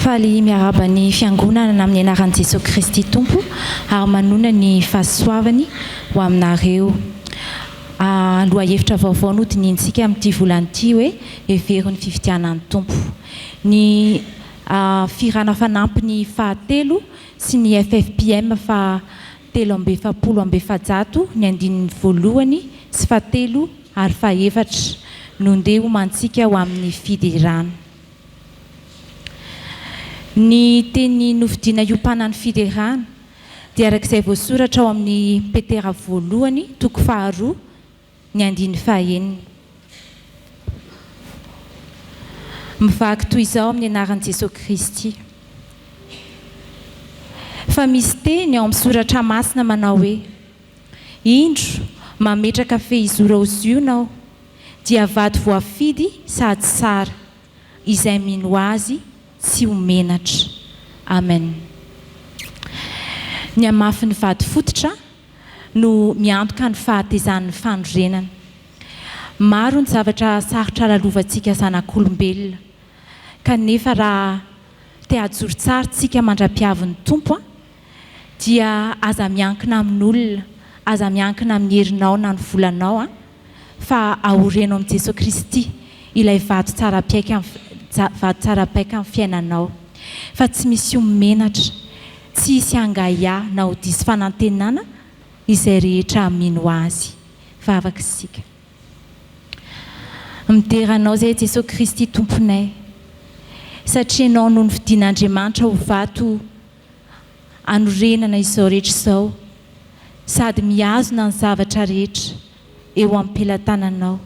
Faly miarahaba ny Fiangonana amin'ny anaran'i Jesoa Kristy Tompo ary manonona ny fahasoavany ho aminareo. Lohahevitra vaovao no dinihintsika amin'ity volana ity hoe hevero ny fifidianan'ny Tompo. Ny fihirana fanampiny fahatelo sy ny ffpm faha 443 ny andininy voalohany sy fahatelo ary fahefatra no ndeha homantsika ho amin'ny fiderana. Ny teny nofidiana hiompanan'ny fiderana dia araka izay voasoratra ao amin'ny Petera voalohany toko faharoa ny andininy fahaenina. Mivaky toy izao amin'ny anaran'i Jesoa Kristy. Fa misy teny ao amin'ny soratra masina manao hoe, Indro, mametraka fehizoro ao Ziona aho, dia vady voafidy sady tsara, izay mino azy tsy ho menatra. Amen. Ny hamafin'ny vady fototra no miantoka ny fahatezan'ny fanorenana. Maro ny zavatra sarotra lalovantsika zanak'olombelona, kanefa raha te hajoro tsara tsika mandra-piavin'ny Tompo dia aza miankina amin'olona, aza miankina amin'ny herinao na ny volanao fa aoreno amin'i Jesoa Kristy ilay vato tsara paika vato tsara paika amin'ny fiainanao fa tsy misy ho menatra, tsy hisy hangahiahy na ho diso fanantenana izay rehetra mino Azy. Vavaka isika. Midera Anao izay Jesoa Kristy Tomponay satria Ianao no nofidin'Andriamanitra ho vato anorenana izao rehetra izao sady mihazona ny zavatra rehetra eo am-pelatananao.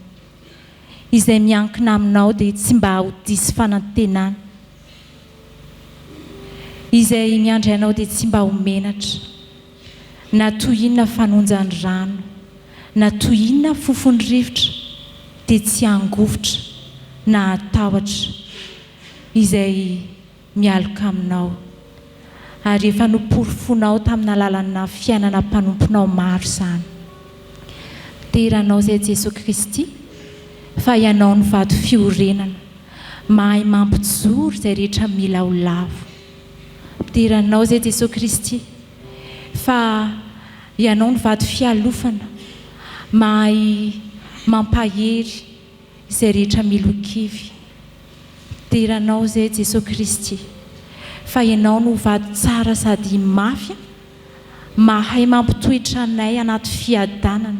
Izay miankina aminao dia tsy mba ho diso fanantenana. Izay miandry anao dia tsy mba ho menatra. Na toy inona fanonjan'ny rano, na toy inona fofon'ny rivotra dia tsy hangovitra na hatahotra izay mialoka aminao, ary efa noporofoinao tamin'ny alalanà fiainana mpanomponao maro izany. Dera Anao izay Jesoa Kristy, fa Ianao no vato fiorenana, mahay mampijoro izay rehetra mila ho lavo. Dera Anao izay Jesoa Kristy, fa Ianao no vato fialofana, mahay mampahery izay rehetra mila ho kivy. Dera Anao izay Jesoa Kristy fa Ianao no vato tsara sady mafy mahay mampitoetra anay anaty fiadanana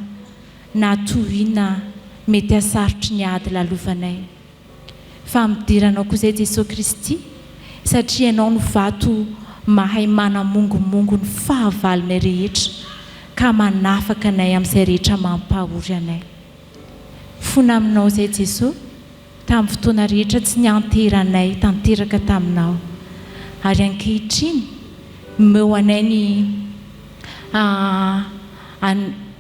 na toy inona mety hasarotry ny ady lalovanay. Fa midera Anao koa izay Jesoa Kristy satria Ianao no vato mahay manamongomongo ny fahavalonay rehetra ka manafaka anay amin'izay rehetra mampahory anay. Fona aminao izay Jesoa tamin'ny fotoana rehetra tsy nianteranay tanteraka taminao. Ary ankehitriny, omeo anay ny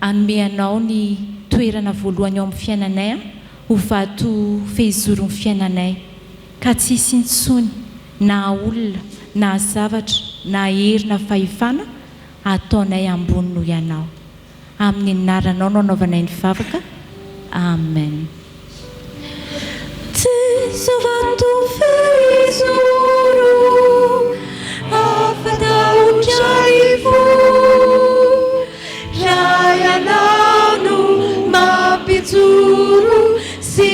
hanome Anao ny toerana voalohany eo amin'ny fiainanay ho vato fehizoron'ny fiainanay, ka tsy hisy intsony na olona na zavatra na hery na fahefana hataonay ambony noho Ianao. Amin'ny anaranao no anaovanay ny vavaka. Amen. Jeso vato fehizoro, afa-tahotra ny fo. Raha Ianao no mampijoro sy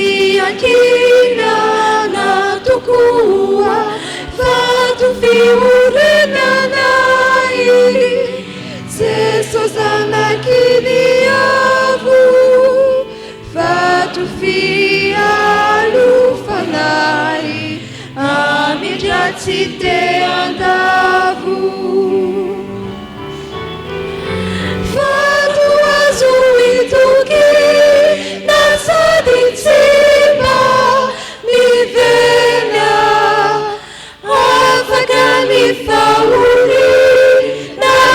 ankinana tokoa, vato fiorenanay. Jeso zanaky ny avo, vato fialofanay, amindra tsy te handavo. Vato azo itokiana sady tsy mba miverina. Afaka ny fahoriana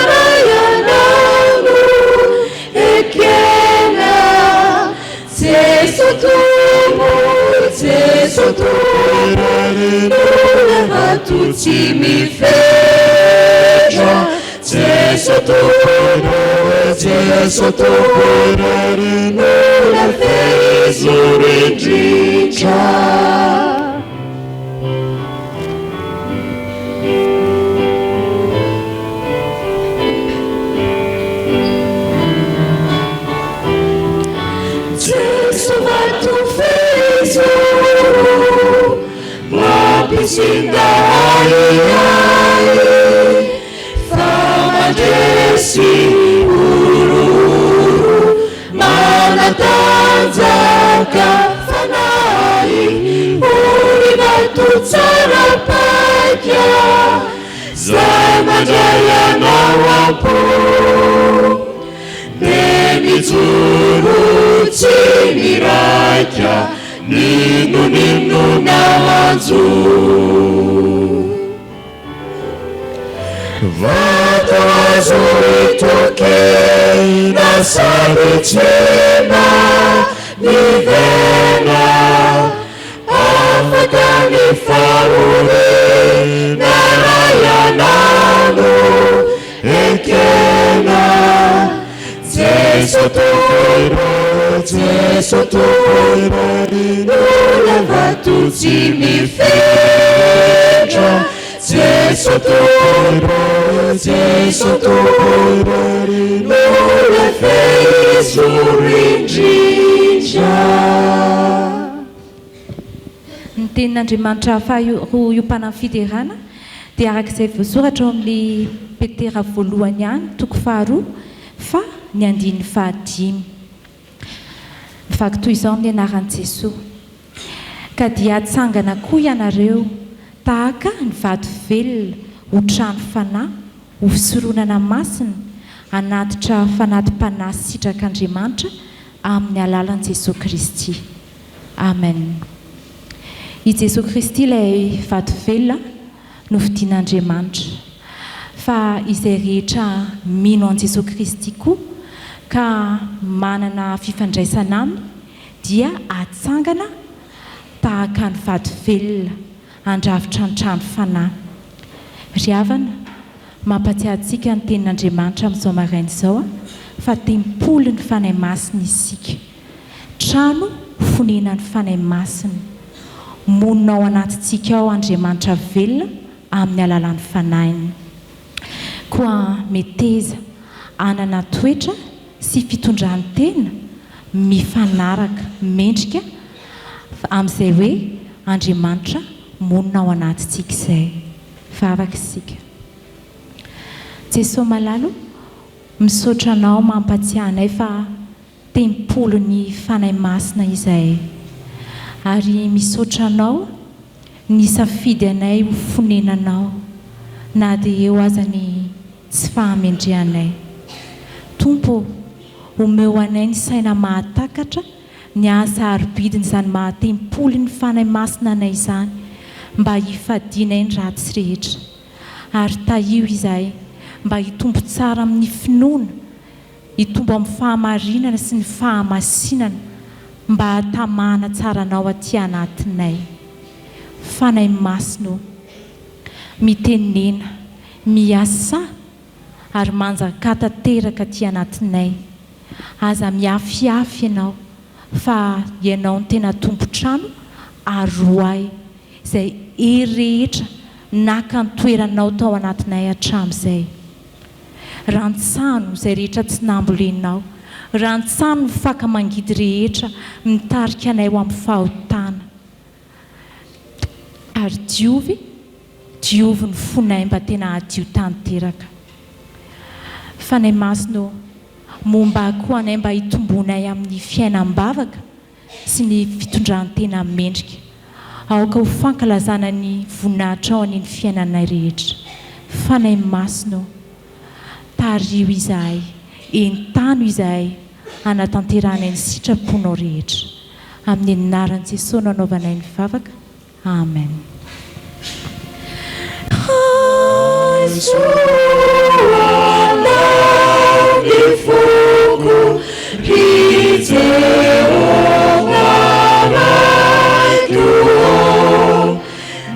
raha ianao no ekena. Jeso Tompo, Jeso Tompo no vato tsy mifetra. Jeso Tompo, Jeso Tompo no fehizoro indrindra. mampisinda ahiahy fa mandresy horohoro manatanjaka fanahy Orina to tsara paika zay mandray anao am-po dia mijoro tsy miraika n'inon'inona manjo. Vato azo itokiana sady tsy mba mivena, afaka ny fahoriana raha ianao no ekena. Jeso Tompo irery, Jeso Tompo irery no ilay vato tsy mifindra. Jeso Tompo irery, Jeso Tompo irery no ilay fehizoro indrindra. Ny tenin'Andriamanitra faharoa iompanan'ny fiderana dia araka izay voasoratra ao amin'ny Petera voalohany ihany, toko faharoa, fa ny andininy fahadimy. Mivaky toy izao amin'ny anaran'i Jesoa, Ka dia hatsangana koa ianareo tahaka ny vato velona ho trano fanahy, ho fisoronana masina, hanatitra fanati-panahy sitrak'Andriamanitra amin'ny alalan'i Jesoa Kristy. Amen. I Jesoa Kristy ilay vato velona nofidin'Andriamanitra. Fa izay rehetra mino an'i Jesoa Kristy koa ka manana fifandraisana Aminy dia atsangana tahaka ny vato velona handrafitra ny trano fanahy. Ry havana, mampatsiahy antsika ny Tenin'Andriamanitra amin'izao maraina izao fa tempolin'ny Fanahy Masina isika. Trano fonenan'ny Fanahy Masina. Monina ao anatintsika ao Andriamanitra velona amin'ny alalan'ny Fanahiny. Koa meteza hanana toetra sy fitondran-tena mifanaraka, mendrika amin'izay hoe Andriamanitra monina ao anatintsika izay. Vavaka isika. Jesoa malala o, misaotra Anao mampatsiahy anay fa tempolin'ny Fanahy Masina izahay. Ary misaotra Anao nisafidy anay ho fonenanao na dia eo aza ny tsy fahamendrehanay. Tompo ô, omeo anay ny saina mahatakatra ny hasarobidin'izany maha tempolin'ny Fanahy Masina anay izany mba hifadianay ny ratsy rehetra. Ary tahio izahay mba hitombo tsara amin'ny finoana, hitombo amin'ny fahamarinana sy ny fahamasinana mba hahatamana tsara Anao aty anatinay. Fanahy Masina ô, mitenena, miasà ary manjakà tanteraka aty anatinay. Aza miafiafy Ianao fa Ianao no tena tompon-trano ary roahy izay hery rehetra naka ny toeranao tao anatinay hatramin'izay. Rantsano izay rehetra tsy nambolenao. Rantsano ny faka mangidy rehetra mitarika anay ho amin'ny fahotana. Ary diovy, diovy ny fonay mba tena hadio tanteraka. Fanahy Masina ô, momba koa anay mba hitombonay amin'ny fiainam-bavaka sy ny fitondran-tena mendrika. Aoka ho fankalazana ny voninahitrao anie ny fiainanay rehetra. Fanahy Masina ô, tariho izahay, entano izahay hanatanterahanay ny sitraponao rehetra. Amin'ny anaran'i Jesoa no anaovanay ny vavaka. Amen. Raiso anao ny foko, ry Jehovah Raiko ô,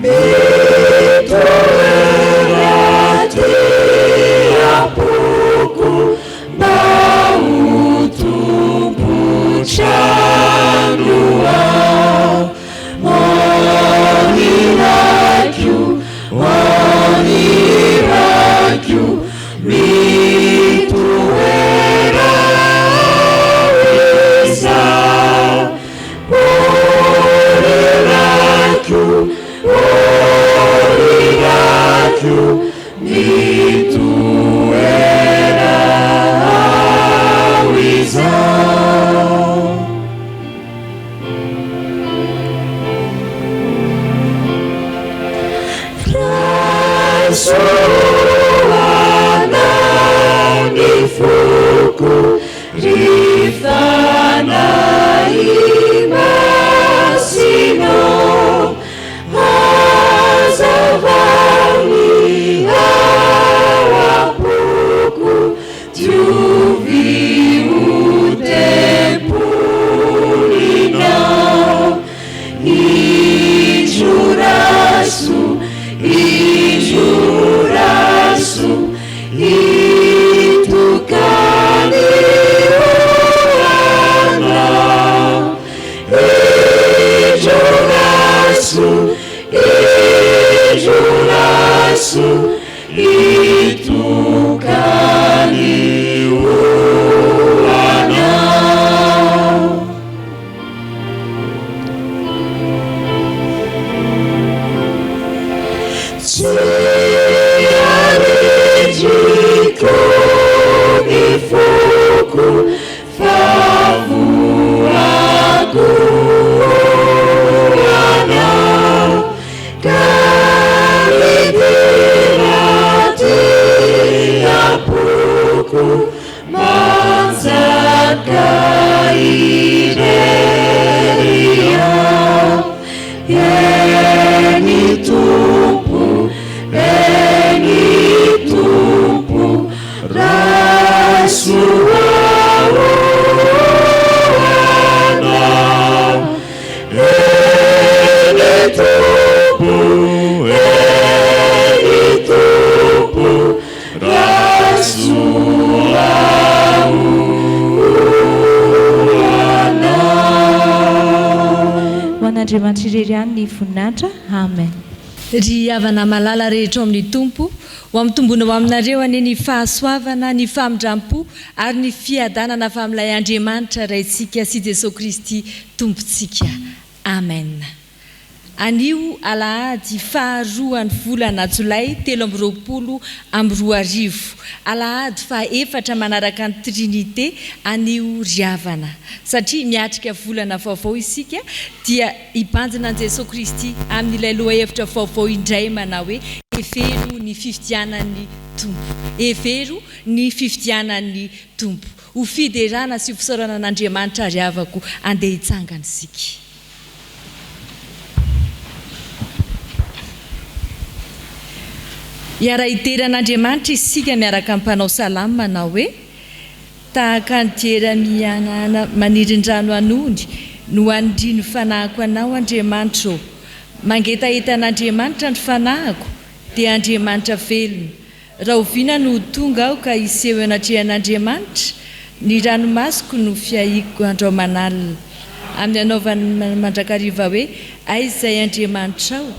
mitoera aty am-poko mba ho tompon-trano ao. Onirako, onirako. Raiso anao ny foko, ry Fanahy Masina ô, hazavao ny ao am-poko, diovy ho tempolinao. Indro raiso, indro raiso, itokany ho Anao. Indro raiso, indro raiso, itokany ho Anao. Tsy arendriko ny foko fa voako ho Anao ka midira aty am-poko Manjaka irery aho, Eny Tompo, Eny Tompo, raiso aho ho Anao. Eny Tompo, Eny Tompo, raiso aho ho Anao. Ho an'Andriamanitra irery ihany ny voninahitra. Amen. Ry havana malala rehetra ao amin'ny Tompo, ho ampitomboina ho aminareo anie ny fahasoavana, ny famindram-po ary ny fiadanana avy amin'ilay Andriamanitra Raintsika sy Jesoa Kristy Tompontsika. Amen. Anio alahady faharoan'ny volana jolay 2023, alahady faha efatra manaraka ny Trinite anio ry havana. Satria miatrika volana vaovao isika dia hibanjina an'i Jesoa Kristy amin'ilay lohahevitra vaovao indray manao hoe hevero ny fifidianan'ny Tompo. Hevero ny fifidianan'ny Tompo. Ho fiderana sy ho fisaorana an'Andriamanitra ry havako andeha hitsangana isika. Hiara-hidera an'Andriamanitra isika miaraka amin'ny mpanao salamo manao hoe, Tahaka ny diera mihanahana manirin-drano an'ony no anindrian'ny fanahiko Anao, Andriamanitra ô. Mangetaheta an'Andriamanitra ny fanahiko, dia Andriamanitra velona. Rahoviana no ho tonga aho ka hiseho eo anatrehan'Andriamanitra? Ny ranomasoko no fiahiako andro aman'alina. Amin'ny anaovany mandrakariva hoe, Aiza izay Andriamanitrao?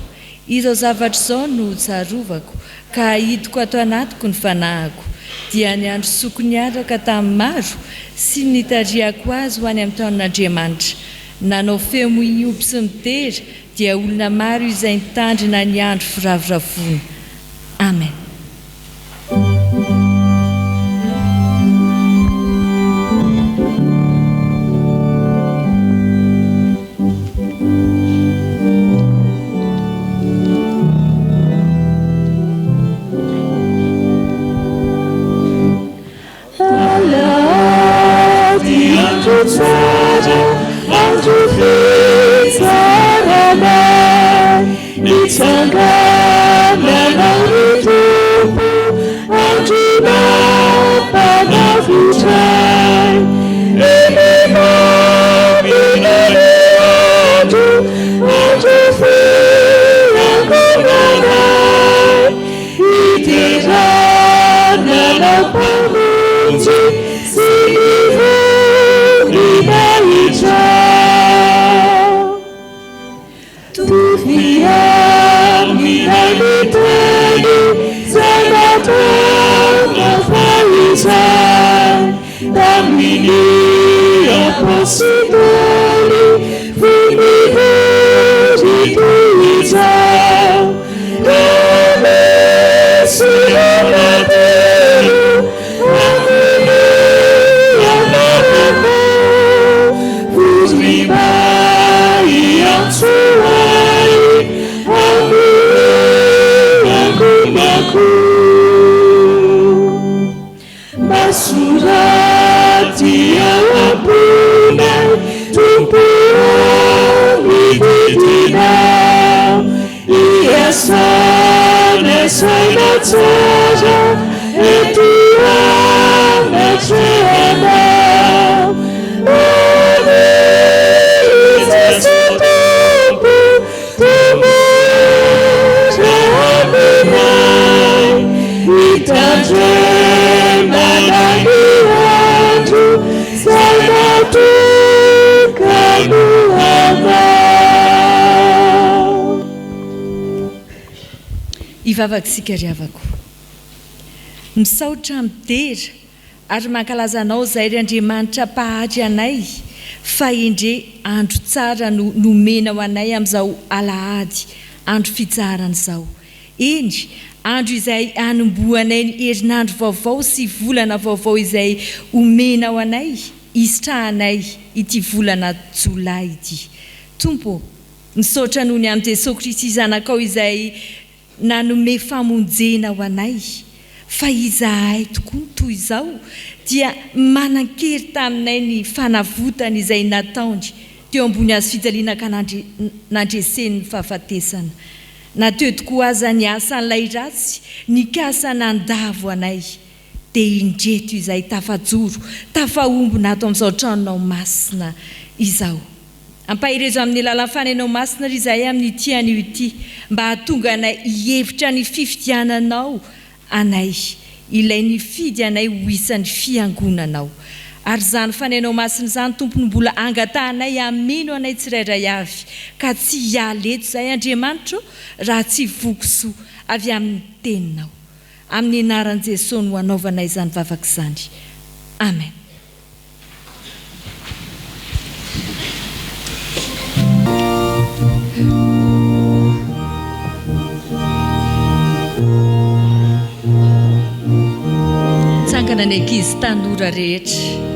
Izao zavatra izao no tsarovako, ka ahidiko ato anatiko ny fanahiko, dia ny handrosoako niaraka tamin'ny maro, sy ny nitarihako azy ho any amin'ny tranon'Andriamanitra. Nanao feo mihoby sy midera, dia olona maro izay nitandrina ny andro firavoravoana. Amen. Alahady andro tsara, andro fitsarana, Nitsangananao ry Tompo, andro nampanavotra ahy. Eny mamy ilay andro, andro fiangonana. Hiderana anao Mpamonjy sy ny voninahitrao. Tovy amin'ilay niteny izay nataonao fahizay tamin'ny Apostoly fony nivory toy izao. finoako. Mba soraty ao am-ponay Tompo ô ny didinao Hiasana saina tsara eto anatrehanao Anie Jesoa Tompo Tombotra aminay Hitandremana ny andro Izay natokany ho anao. Hivavaka isika ry havako. Misaotra midera Ary mankalaza Anao izay ry Andriamanitra Mpahary anay fa endre andro tsara no nomenao anay amin'izao alahady andro fitsaharana izao. Eny, andro izay hanombohanay ny herinandro vaovao sy volana vaovao izay omenao anay hisitrahanay ity volana jolay ity. Tompo ô, misaotra noho ny amin'i Jesoa Kristy Zanakao izay nanome famonjena ho anay, fa izahay tokoa no toy izao dia manan-kery taminay ny fanavotany izay nataony teo ambony hazo fijaliana ka nandreseny ny fahafatesana. Na teo tokoa aza ny asan'ilay ratsy nikasa nandavo anay, dia indreto izahay tafajoro, tafaombona ato amin'izao tranonao masina izao. Ampaherezo amin'ny alalan'ny Fanahinao Masina ry izahay amin'ity anio ity, mba hahatonga anay hihevitra ny fifidiananao anay, ilay nifidy anay ho isan'ny Fiangonanao. Ary izany Fanahinao Masina izany, Tompo, no mbola angatahanay hameno anay tsirairay avy, ka tsy hiala eto izahay, Andriamanitro, raha tsy voky soa avy amin'ny Teninao. Amin'ny Anaran'i Jesoa no anaovanay izany vavaka izany. Amen. Tsangana ny ankizy tanora rehetra.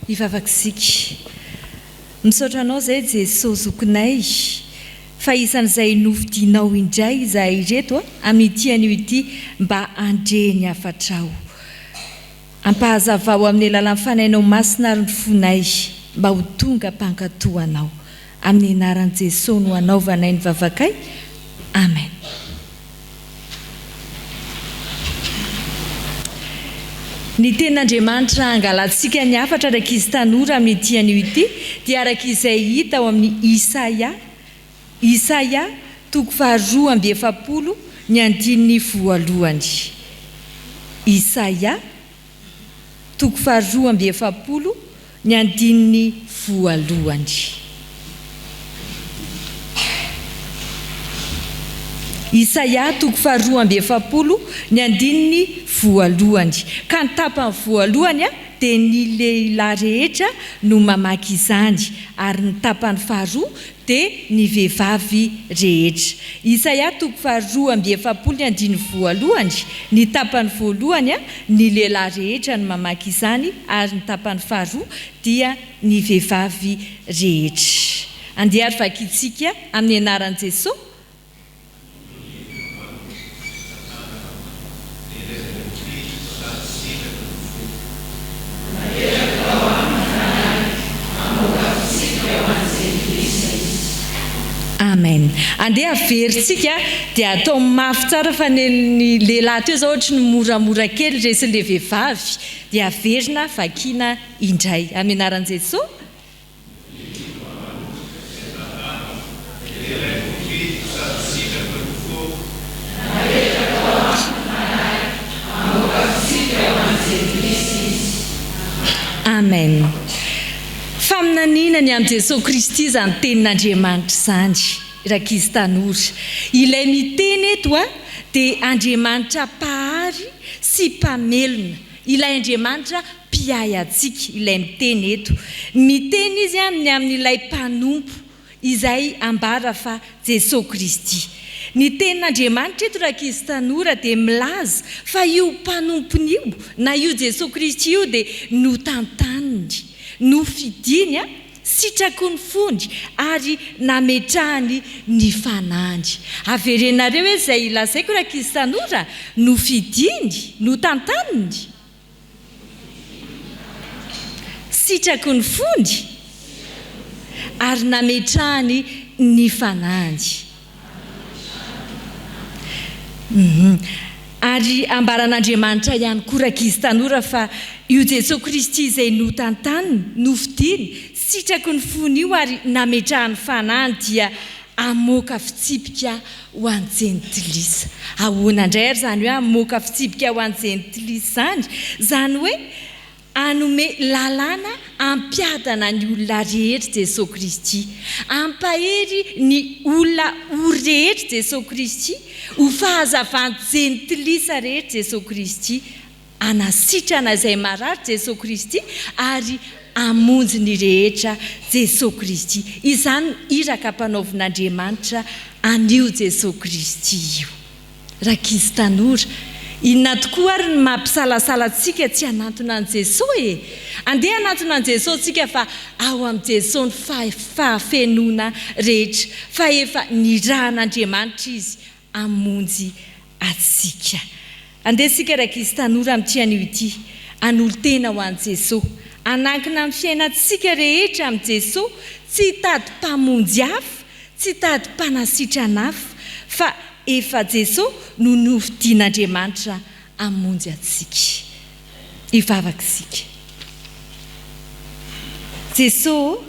Hivavaka isika. Misaotra Anao izay Jeso zokinay fa isan'izay nofidinao indray izahay ireto amin'ity anio ity mba handre ny hafatrao. Ampahazavao amin'ny alalan'ny Fanahinao Masina ary ny fonay mba ho tonga mpankato Anao. Amin'ny anaran'i Jeso no anaovanay ny vavakay. Amen. Ny Tenin'Andriamanitra hangalantsika ny hafatra araka izy tanora amin'ity anio ity dia araka izay hita ao amin'ny Isaia, Isaia toko faharoa amby 40 ny andininy voalohany. Isaia toko faharoa amby 40 ny andininy voalohany. Isaia toko faharoa amby 40 ny andininy voalohany. Ka ny tapany voalohany dia ny lehilahy rehetra no mamaky izany, ary ny tapany faharoa. dia ny vehivavy rehetra. Isaia toko faharoa amby efapolo ny andininy voalohany, ny tapany voalohany, ny lehilahy rehetra no mamaky izany ary ny tapany faharoa dia ny vehivavy rehetra. Andeha ary vakintsika amin'ny anaran'i Jesoa. Amen. Andeha averintsika dia atao mafy tsara fa ny lehilahy teo zao ohatry ny moramora kely resin'le vehivavy dia averina vakiana indray. Amin'ny anaran'i Jesoa. Amen. Faminaniana ny amin'i Jesoa Kristy izany tenin'Andriamanitra izany, rankizy tanora. Ilay miteny eto dia Andriamanitra Mpahary sy Mpamelona, ilay Andriamanitra Mpiahy antsika, ilay miteny eto. Miteny Izy ny amin'ilay Mpanompo, izay ambara fa Jesoa Kristy. Ny Tenin'Andriamanitra eto rankizy tanora dia milaza fa io Mpanompony io, na io Jesoa Kristy io dia notantaniny, nofidiny, sitraky ny fony ary nametrahany ny Fanahiny. Averenareo hoe izay lazaiko rankizy tanora? Nofidiny, notantaniny. Sitraky ny fony ary nametrahany ny fanahiny. Ary ambaran'Andriamanitra ihany koa rankizy tanora fa io Jesoa Kristy izay notantaniny, nofidiny, sitraky ny fony io ary nametrahany fanahiny dia hamoaka fitsipika ho an'ny jentilisa. Ahoana indray ary izany hoe hamoaka fitsipika ho an'ny jentilisa izany? Izany hoe hanome lalàna hampiadana ny olona rehetra Jesoa Kristy. Hampahery ny olona ory rehetra Jesoa Kristy, ho fahazavan'ny jentilisa rehetra Jesoa Kristy. Hanasitrana izay marary Jesoa Kristy ary hamonjy ny rehetra Jesoa Kristy. Izany no iraka ampanaovin'Andriamanitra an'io Jesoa Kristy io. Rankizy tanora, inona tokoa ary ny mampisalasala antsika tsy hanantona an'i Jesoa e? Andeha hanantona an'i Jesoa tsika fa ao amin'i Jesoa ny fahafenoana rehetra, fa efa nirahan'Andriamanitra Izy hamonjy antsika. Andeha isika rankizy tanora amin'ity anio ity, hanolo-tena ho an'i Jesoa, hanankina ny fiainantsika rehetra amin'i Jesoa, tsy hitady mpamonjy hafa, tsy hitady mpanasitrana hafa, fa efa Jesoa no nofidin'Andriamanitra hamonjy antsika. Hivavaka isika. Jesoa ô,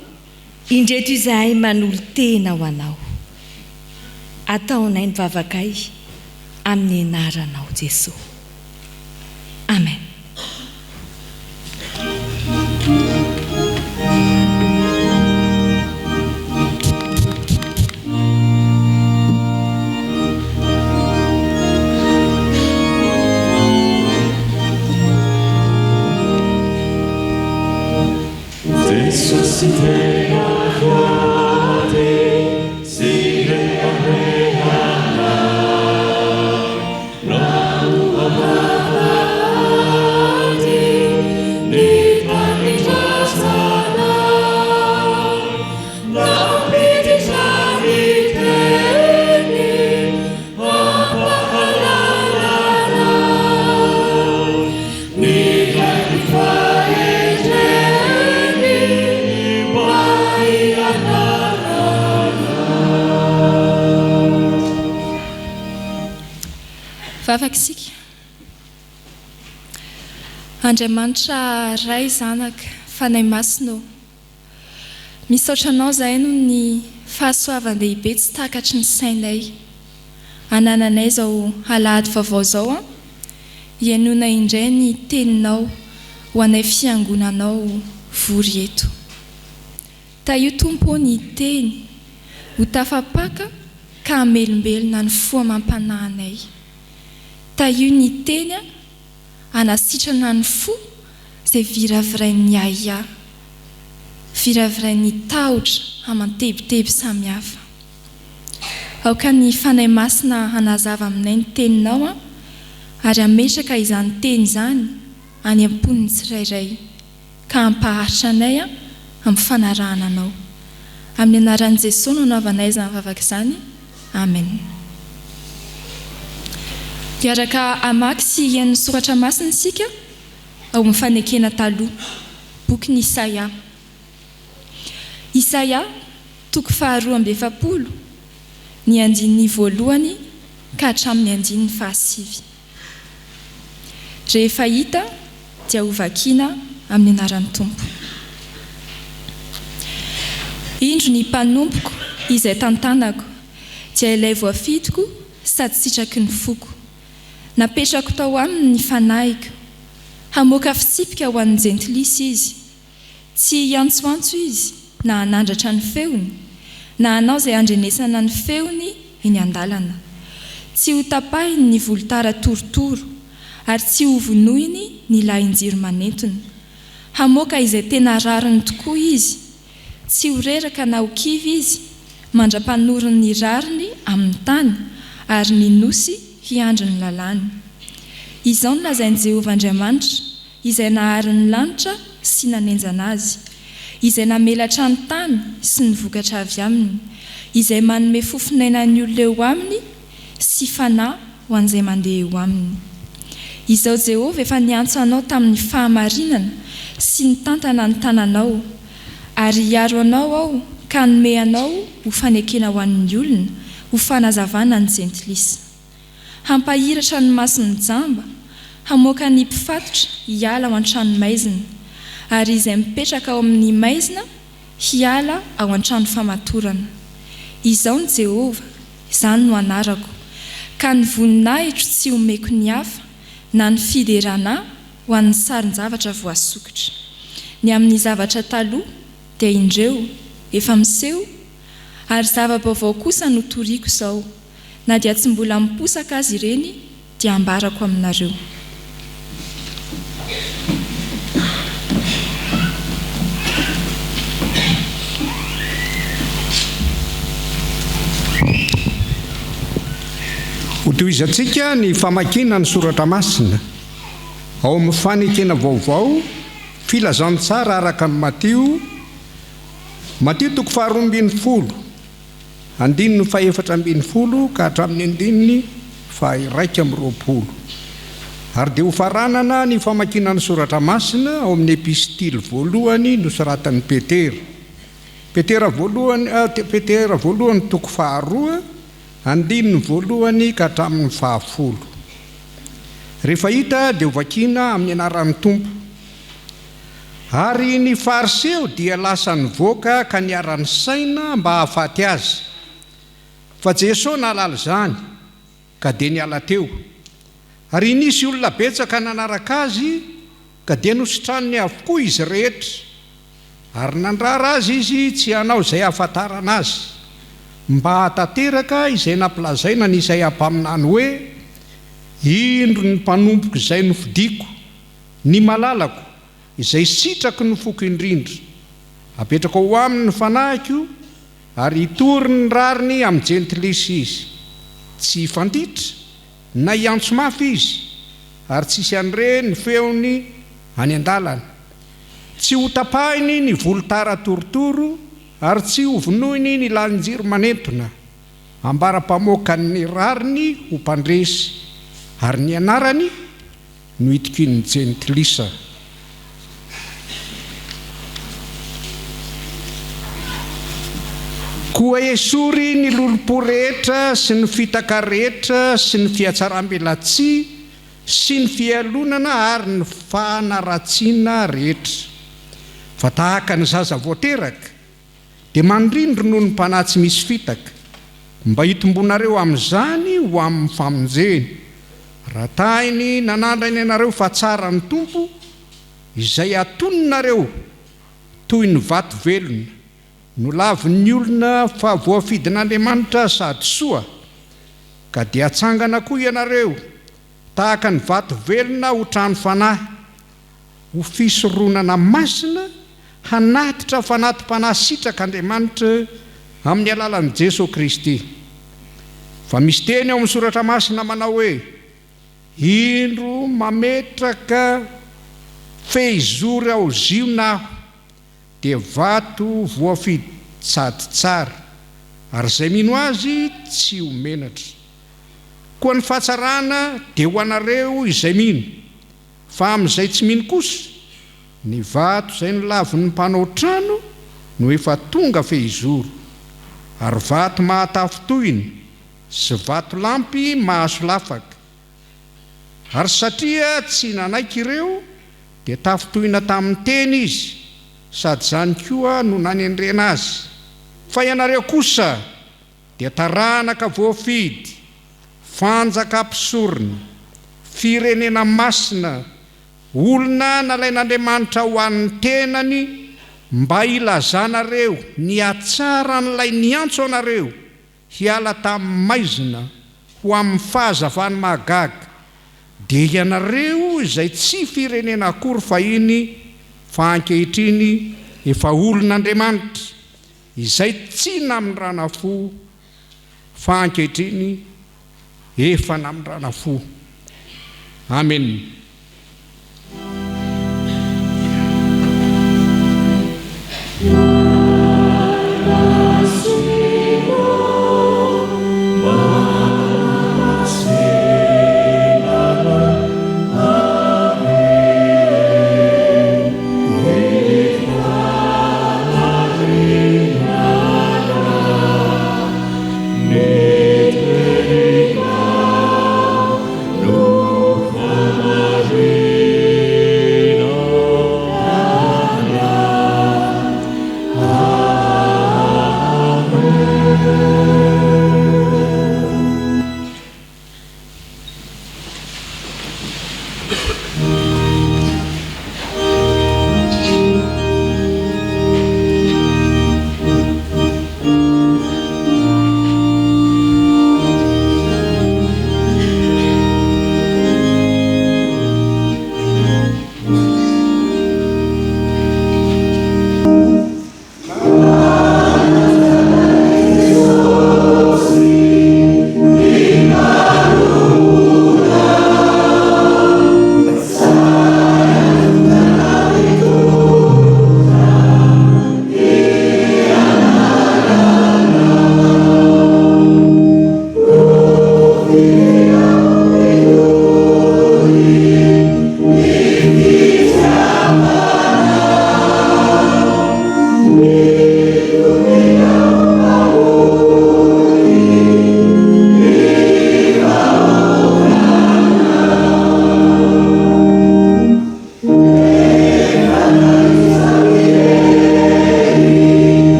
Indreto izahay manolo-tena ho Anao. Ataonay ny vavakay amin'ny anaranao Jesoa. Amen. Jesosy tena faty sy reharehanay Ranoam-bavahady ny tanindrazanay Nampiditra ny teny hampahalala anay Niaiky fahendreny mba hianaranay. Vavaka isika. Andriamanitra Ray, Zanaka, Fanahy Masina ô. Misaotra Anao izahay noho ny fahasoavan-dehibe tsy takatry ny sainay. Anananay izao alahady vaovao izao an, hihainoana indray ny Teninao ho anay fiangonanao vory eto. Tahio Tompo ô ny Teny ho tafapaka ka hamelombelona ny fo amam-panahinay. Tahio ny Teny an, hanasitrana ny fo izay viravirain'ny ahiahy. Viravirain'ny tahotra aman-tebiteby samihafa. Aoka ny Fanahy Masina hanazava aminay ny Teninao ary hametraka izany Teny izany any am-pon'ny tsirairay, ka hampaharitra anay amin'ny fanarahana Anao. Amin'ny anaran'i Jesoa no anaovanay izany vavaka izany. Amen. Hiaraka hamaky sy hihaino ny Soratra Masina isika ao amin'ny Fanekena Taloha, bokin'i Isaia. Isaia, toko faharoa amby 40, ny andininy voalohany ka hatramin'ny andininy fahasivy. Rehefa hita dia hovakiana amin'ny anaran'ny Tompo. Indro ny mpanompoko izay tantanako, dia ilay voafidiko sady sitraky ny foko. Napetrako tao aminy ny fanahiko. Hamoaka fitsipika ho an'ny jentilisa izy. Tsy hiantsoantso izy na hanandratra ny feony, na hanao izay handrenesana ny feony eny an-dalana. Tsy hotapahiny ny volotara torotoro, ary tsy hovonoiny ny lahin-jiro manentona. Hamoaka izay tena rariny tokoa izy. Tsy ho reraka na ho kivy izy, mandra-panoriny ny rariny amin'ny tany, ary ny nosy hiandry ny lalàny. Izao no lazain'i Jehovah Andriamanitra, Izay nahary ny lanitra sy nanenjana azy, Izay namelatra ny tany sy ny vokatra avy aminy, Izay manome fofon'aina ny olona eo aminy sy fanahy ho an'izay mandeha eo aminy. Izao Jehovah efa niantso anao tamin'ny fahamarinana sy nitantana ny tananao, ary hiaro anao Aho ka hanome anao ho fanekena ho an'ny olona, ho fanazavana ny jentilisa. Hampahiratra ny mason'ny jamba, hamoaka ny mpifatotra hiala ao an-tranomaizina, ary izay mipetraka ao amin'ny maizina hiala ao an-trano famatorana. Izao ny Jehovah, izany no anarako, ka ny voninahitro tsy homeko ny hafa, na ny fiderana ho an'ny sarin-javatra voasokitra. Ny amin'ny zavatra taloha, dia indreo, efa miseho, ary zava-baovao kosa no toriko izao. Na dia tsy mbola miposaka aza ireny dia ambarako aminareo. Hotohizantsika ny famakiana ny soratra masina ao amin'ny Fanekena Vaovao, Filazantsara araka an'i Matio, Matio toko faharoa ambin'ny folo. Andininy faha-14 ka hatramin'ny andininy faha-21. Ary dia hofaranana ny famakiana ny Soratra Masina ao amin'ny Epistily voalohany nosoratan'i Petera. Petera voalohany, Petera voalohany toko faharoa, andininy voalohany ka hatramin'ny fahafolo. Rehefa hita dia hovakiana amin'ny anaran'ny Tompo. Ary ny Fariseo dia lasa nivoaka ka niara-nisaina mba hahafaty Azy. Fa Jeso nahalala izany, ka dia niala teo. Ary nisy olona betsaka nanaraka Azy, ka dia nositraniny avokoa izy rehetra. Ary nandrara azy Izy tsy hanao izay hahafantarana Azy, mba hahatanteraka izay nampilazaina an'Isaia mpaminany hoe, Indro ny mpanompoko izay nofidiko, Ny malalako, izay sitraky ny foko indrindra. Apetrako ao aminy ny fanahiko, ary hitory ny rariny amin'ny jentilisa izy. Tsy hifanditra na hiantso mafy izy, ary tsy hisy handre ny feony any an-dalana. Tsy hotapahiny ny volotara torotoro, ary tsy hovonoiny ny lanin-jiro manentona, ambara-pamoakany ny rariny ho mpandresy, ary ny anarany no itokian'ny jentilisa. Koa esory ny lolompo rehetra sy ny fitaka rehetra sy ny fihatsarambelatsihy sy ny fialonana ary ny fanaratsiana rehetra. Fa tahaka ny zaza vao teraka, Dia mandrindry noho ny mpanahy tsy misy fitaka, mba hitombonareo amin'izany ho amin'ny famonjeny, raha tahiny nanandrany anareo fa tsara ny Tompo, izay atoninareo toy ny vato velona, nolavin'ny olona fa voafidin'Andriamanitra sady soa, ka dia atsangana koa ianareo tahaka ny vato velona ho trano fanahy, ho fisoronana masina. hanatitra fanati-panahy sitrak'Andriamanitra amin'ny alalan'i Jesoa Kristy. Fa misy teny ao amin'ny Soratra Masina manao hoe, Indro mametraka fehizory ao Ziona Aho, dia vato voafidy sady tsara, ary izay mino Azy tsy ho menatra. Koa ny fahatsarana dia ho anareo izay mino, fa amin'izay tsy mino kosa, ny vato izay nolavin'ny mpanao trano no efa tonga fehizoro, ary vato mahatafintohina sy vatolampy mahasolafaka. Ary satria tsy nanaiky ireo, dia tafintohina tamin'ny teny izy, sady izany koa no nanendrena azy. Fa ianareo kosa dia taranaka voafidy, fanjaka mpisorona, firenena masina, olona nalain'Andriamanitra ho an'ny tenany, mba hilazanareo ny hatsaran'ilay niantso anareo hiala tamin'ny maizina ho amin'ny fahazavany mahagaga, dia ianareo izay tsy firenena akory fahiny fa ankehitriny efa olon'Andriamanitra, izay tsy namindrana fo fa ankehitriny efa namindrana fo. Amena.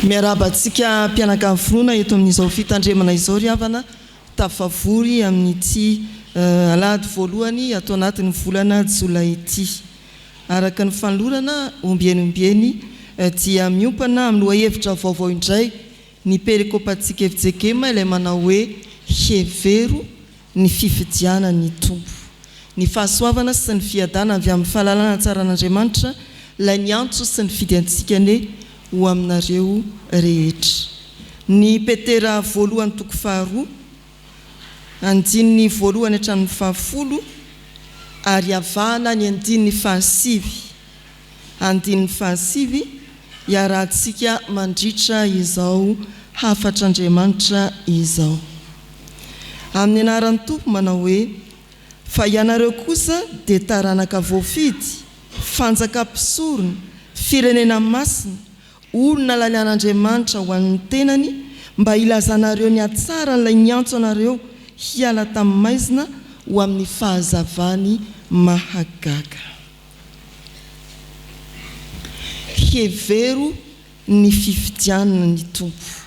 Miarahaba antsika mpianakavy finoana eto amin'izao fitandremana izao ry havana tafavory amin'ity alahady voalohany ato anatin'ny volana jolay ity. Araka ny fanolorana ombieny ombieny dia miompana amin'ny lohahevitra vaovao indray ny perikopantsika fjkm ilay manao hoe Hevero ny fifidianan'ny Tompo. Ny fahasoavana sy ny fiadana avy amin'ny fahalalana tsaran'Andriamanitra ilay niantso sy nifidy antsika anie ho aminareo rehetra. Ny Petera voalohany toko faharoa, andininy voalohany hatramin'ny fahafolo ary avahana ny andininy fahasivy. Andininy fahasivy, iarahantsika mandritra izao hafatr'Andriamanitra izao. Amin'ny anaran'ny Tompo manao hoe, Fa ianareo kosa dia taranaka voafidy, fanjaka mpisorona, firenena masina, Olona lalian'Andriamanitra ho an'ny tenany, mba hilazanareo ny hatsaran'ilay niantso anareo hiala tamin'ny maizina ho amin'ny fahazavany mahagaga. Hevero ny fifidianana ny Tompo.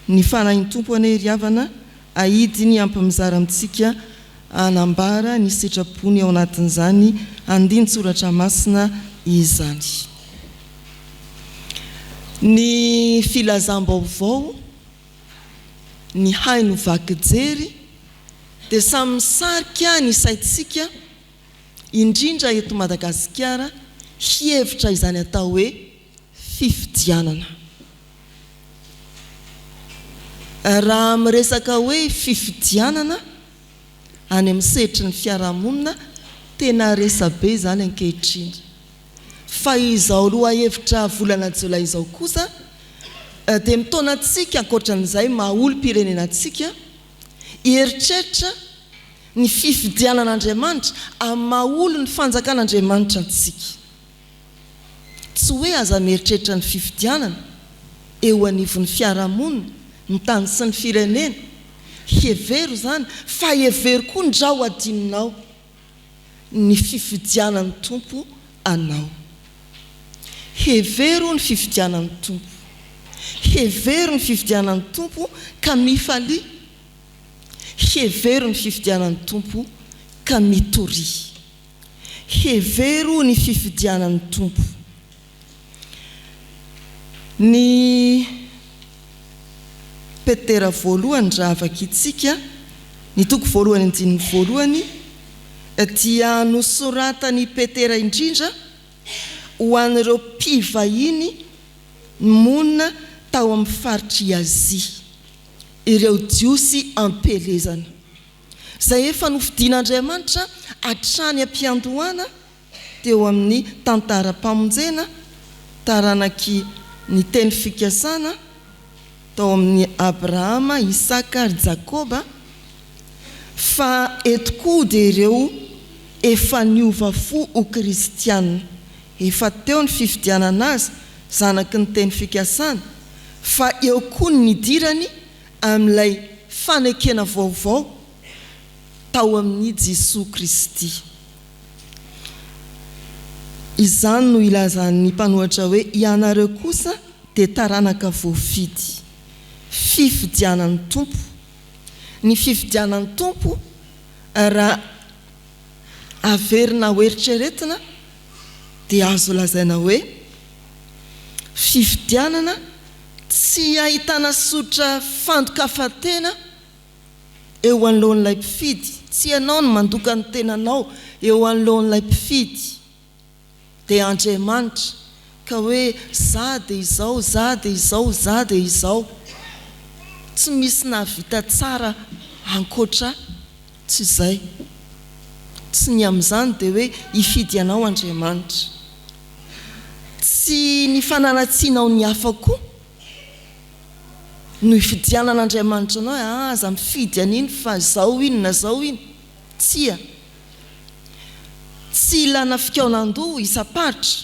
Ny Fanahin'ny Tompo anie ry havana ahidiny hampimizara amintsika hanambara ny sitrapony ao anatin'izany andinin-tsoratra masina izany. Ny filazam-baovao, ny haino vaky jery dia samy misarika ny saintsika indrindra eto Madagasikara hihevitra izany atao hoe fifidianana. Raha miresaka hoe fifidianana any amin'ny sehatry ny fiarahamonina, tena resabe izany ankehitriny. Fa izao lohahevitra volana jolay izao kosa dia mitaona antsika ankoatran'izay maha olom-pirenena antsika hieritreritra ny fifidianan'Andriamanitra amin'ny maha olon'ny fanjakan'Andriamanitra antsika. Tsy hoe aza mieritreritra ny fifidianana eo anivon'ny fiarahamonina, ny tany sy ny firenena. Hevero izany fa hevero koa ndrao adinonao ny fifidianan'ny Tompo anao. Hevero ny fifidianan'ny Tompo. Hevero ny fifidianan'ny Tompo ka mifalia. Hevero ny fifidianan'ny Tompo ka mitoria. Hevero ny fifidianan'ny Tompo. Ny Petera voalohany raha vakintsika ny toko voalohany andininy voalohany dia nosoratan'i Petera indrindra ho an'ireo mpivahiny monina tao amin'ny faritr'i Azia, ireo Jiosy am-pielezana. Izay efa nofidin'Andriamanitra hatrany am-piandohana teo amin'ny tantaram-pamonjena, taranaky ny teny fikasana tao amin'i Abrahama, Isaka ary Jakoba, fa eto koa dia ireo efa niova fo ho kristiana. Efa teo ny fifidianana azy, zanaky ny teny fikasana, fa eo koa ny nidirany amin'ilay fanekena vaovao tao amin'i Jesoa Kristy. Izany no ilazan'ny mpanohatra hoe, Ianareo kosa dia taranaka voafidy. Fifidianan'ny Tompo. Ny fifidianan'ny Tompo, raha averina hoeritreretina, dia azo lazaina hoe fifidianana Tsy ahitana sotra fandokafan-tena eo anoloan'ilay mpifidy. Tsy ianao no mandoka ny tenanao eo anoloan'ilay mpifidy. Dia Andriamanitra. Ka hoe za dia izao, za dia izao, za dia izao. Tsy misy nahavita tsara ankoatra tsy izay. Tsy ny amin'izany dia hoe hifidy anao Andriamanitra. Tsy ny fanaratsianao ny hafa koa no ifidianan'Andriamanitra anao hoe ah aza mifidy an'iny fa zao iny na zao iny. Tsia. Tsy ilana fikaonandoha isam-paritra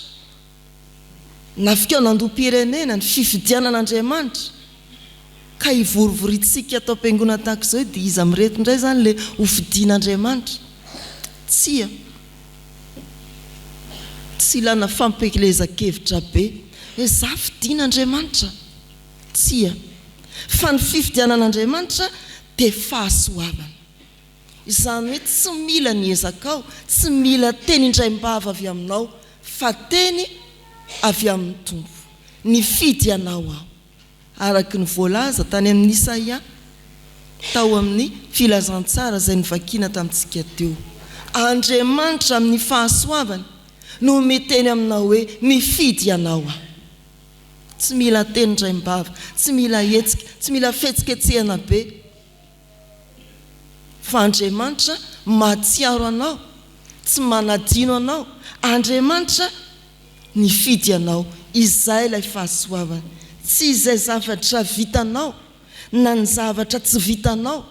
na fikaonandoham-pirenena ny fifidianan'Andriamanitra ka hivorivoriantsika ato am-piangonana tahaka izao hoe dia iza amin'ireto indray izany ilay hofidian'Andriamanitra? Tsia. Tsy ilana fampielezan-kevitra be hoe za fidian'Andriamanitra. Tsia. Fa ny fifidianan'Andriamanitra dia fahasoavana. Izany hoe tsy mila ny ezakao, tsy mila teny indraim-bava avy aminao, fa teny avy amin'ny Tompo. Nifidy anao Aho. Araka ny voalaza tany amin'i Isaia tao amin'ny Filazantsara izay novakiana tamintsika teo. Andriamanitra amin'ny fahasoavany no miteny aminao hoe mifidy anao Aho. Tsy mila teny indraim-bava, tsy mila hetsika, tsy mila fihetsiketsehana be. Fa Andriamanitra mahatsiaro anao, tsy manadino anao. Andriamanitra nifidy anao. Izay ilay fahasoavana. Tsy izay zavatra vitanao, na ny zavatra tsy vitanao,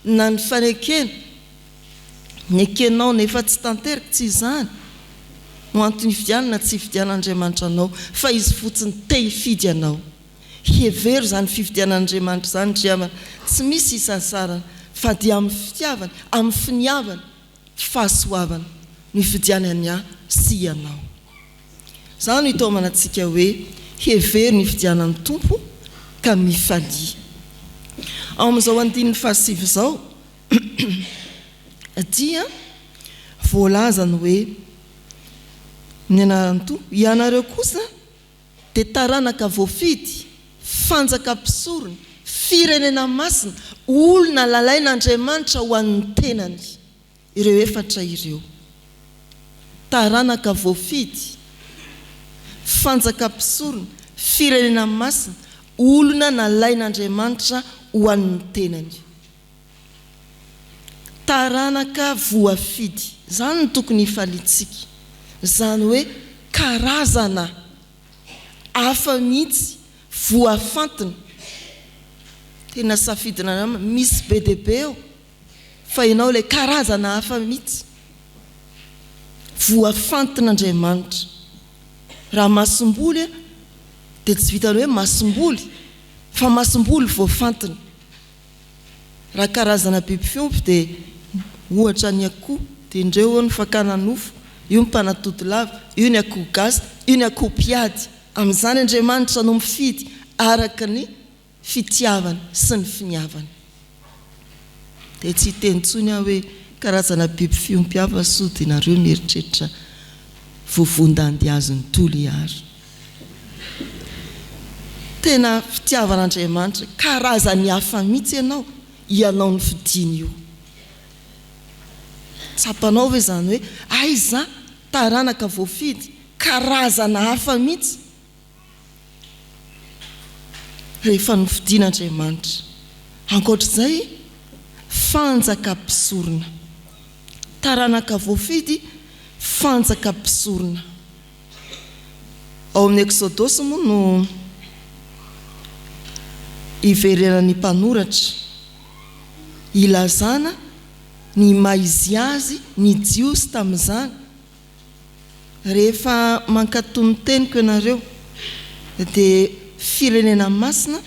na ny fanekena nekenao nefa tsy tanteraka, tsy izany. no antony hifidianana na tsy hifidianan'Andriamanitra anao fa Izy fotsiny te hifidy anao. Hevero izany fifidianan'Andriamanitra izany ry havana, tsy misy isasarana fa dia amin'ny fitiavany, amin'ny finiavany, fahasoavana no ifidianany ahy sy ianao. Izany no itaomana antsika hoe hevero ny fidianan'ny Tompo ka mifalia. Ao amin'izao andininy fahasivy izao dia voalaza ny hoe, Ny anaran'ny Tompo, ianareo kosa dia taranaka voafidy, fanjaka mpisorona, firenena masina, olona lalain'Andriamanitra ho an'ny tenany. Ireo efatra ireo. Taranaka voafidy, fanjaka mpisorona, firenena masina, olona nalain'Andriamanitra ho an'ny tenany. Taranaka voafidy. Izany no tokony hifaliantsika. Izany hoe karazana hafa mihitsy, voafantina. Tena safidin'Andriamanitra. Misy be dia be eo, fa ianao ilay karazana hafa mihitsy. Voafantin'Andriamanitra. Raha masomboly dia tsy vitan'ny hoe masomboly, fa masomboly voafantina. Raha karazana biby fiompy dia ohatra ny akoho dia indreo eo ny fakana nofo, io ny mpanatody lava, io ny akoho gasy, io ny akoho mpiady. Amin'izany Andriamanitra no mifidy araka ny fitiavany sy ny finiavany. Dia tsy hiteny intsony aho hoe karazana biby fiompy hafa soa dia nareo mieritreritra vovon-dandihazo ny Toliara. Tena fitiavan'Andriamanitra karazany hafa mihitsy ianao, ianao nofidiny io. Tsapanao ve izany hoe aiza taranaka voafidy, karazana hafa mihitsy rehefa nofidin'Andriamanitra. Ankoatr'izay, fanjaka mpisorona. Taranaka voafidy, fanjaka mpisorona. Ao amin'ny Eksodosy moa no iverenan'ny mpanoratra ilazana ny maha izy azy ny Jiosy tamin'izany, Rehefa mankatò ny teniko ianareo, dia firenena masina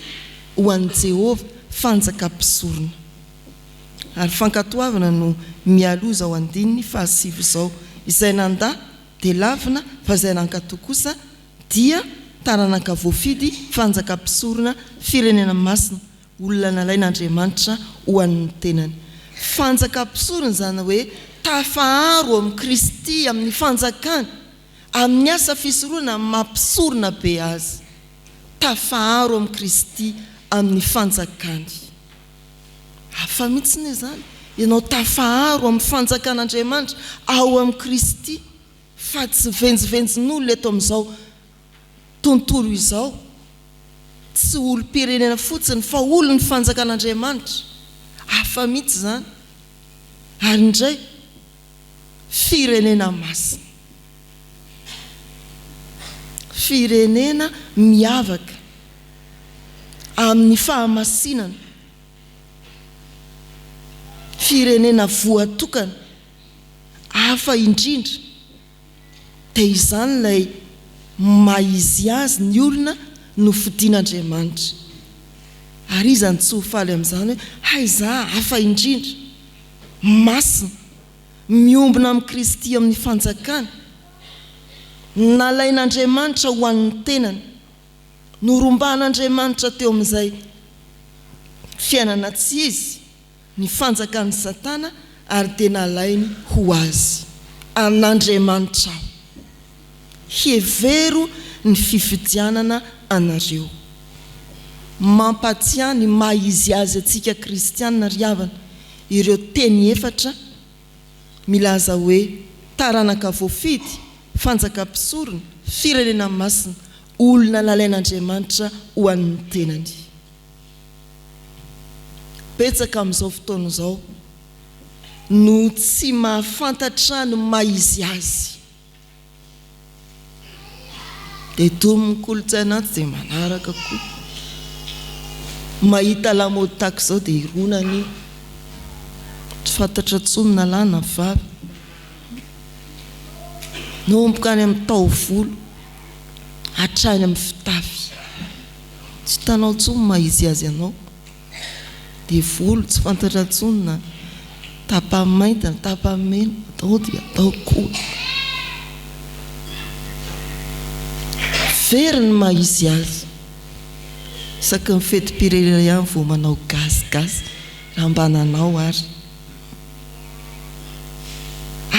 ho an'i Jehovah, fanjakam-pisorona. Ary fankatoavana no mialoha izao andininy fahasivy izao, Izay nandà dia lavina fa izay nankatò kosa dia taranaka voafidy, fanjaka mpisorona, firenena masina, olona nalain'Andriamanitra ho an'ny tenany. Fanjaka mpisorona izany hoe tafaharo amin'i Kristy amin'ny fanjakany, amin'ny asa fisoronana amin'ny maha mpisorona be azy. Tafaharo amin'i Kristy amin'ny fanjakany. Hafa mihitsy anie izany, ianao tafaharo amin'ny fanjakan'Andriamanitra ao amin'i Kristy fa tsy venjivenjin'olona eto amin'izao tontolo izao, tsy olom-pirenena fotsiny fa olon'ny fanjakan'Andriamanitra. Hafa mihitsy izany. Ary indray, firenena masina. Firenena miavaka amin'ny fahamasinana. Firenena voatokana, hafa indrindra. Dia izany ilay maha izy azy ny olona nofidin'Andriamanitra. Ary iza no tsy ho faly amin'izany hoe, hay za hafa indrindra, masina. Miombona amin'i Kristy amin'ny fanjakany. Nalain'Andriamanitra ho an'ny tenany. Norombahan'Andriamanitra teo amin'izay fiainana tsy izy ny fanjakan'i Satana ary dia nalainy ho azy. An'Andriamanitra aho. Hevero ny fifidianana anareo. Mampatsiahy ny maha izy azy antsika kristiana ry havana ireo teny efatra milaza hoe taranaka voafidy, fanjaka mpisorona, firenena masina, olona nalain'Andriamanitra ho an'ny tenany. Betsaka amin'izao fotoana izao no tsy mahafantatra ny maha izy azy. Dia domin'ny kolontsaina atsy dia manaraka koa. Mahita lamaody tahaka izao dia hironana io. Tsy fantatra intsony na lahy na vavy. Manomboka any amin'ny taovolo hatrany amin'ny fitafy. Tsy hitanao intsony ny maha izy azy anao. Dia volo tsy fantatra intsony na tapany mainty na tapany mena, atao dia atao koa. Very ny maha izy azy. Isaky ny fetim-pirenena ihany vao manao gasigasy, raha mba nanao ary.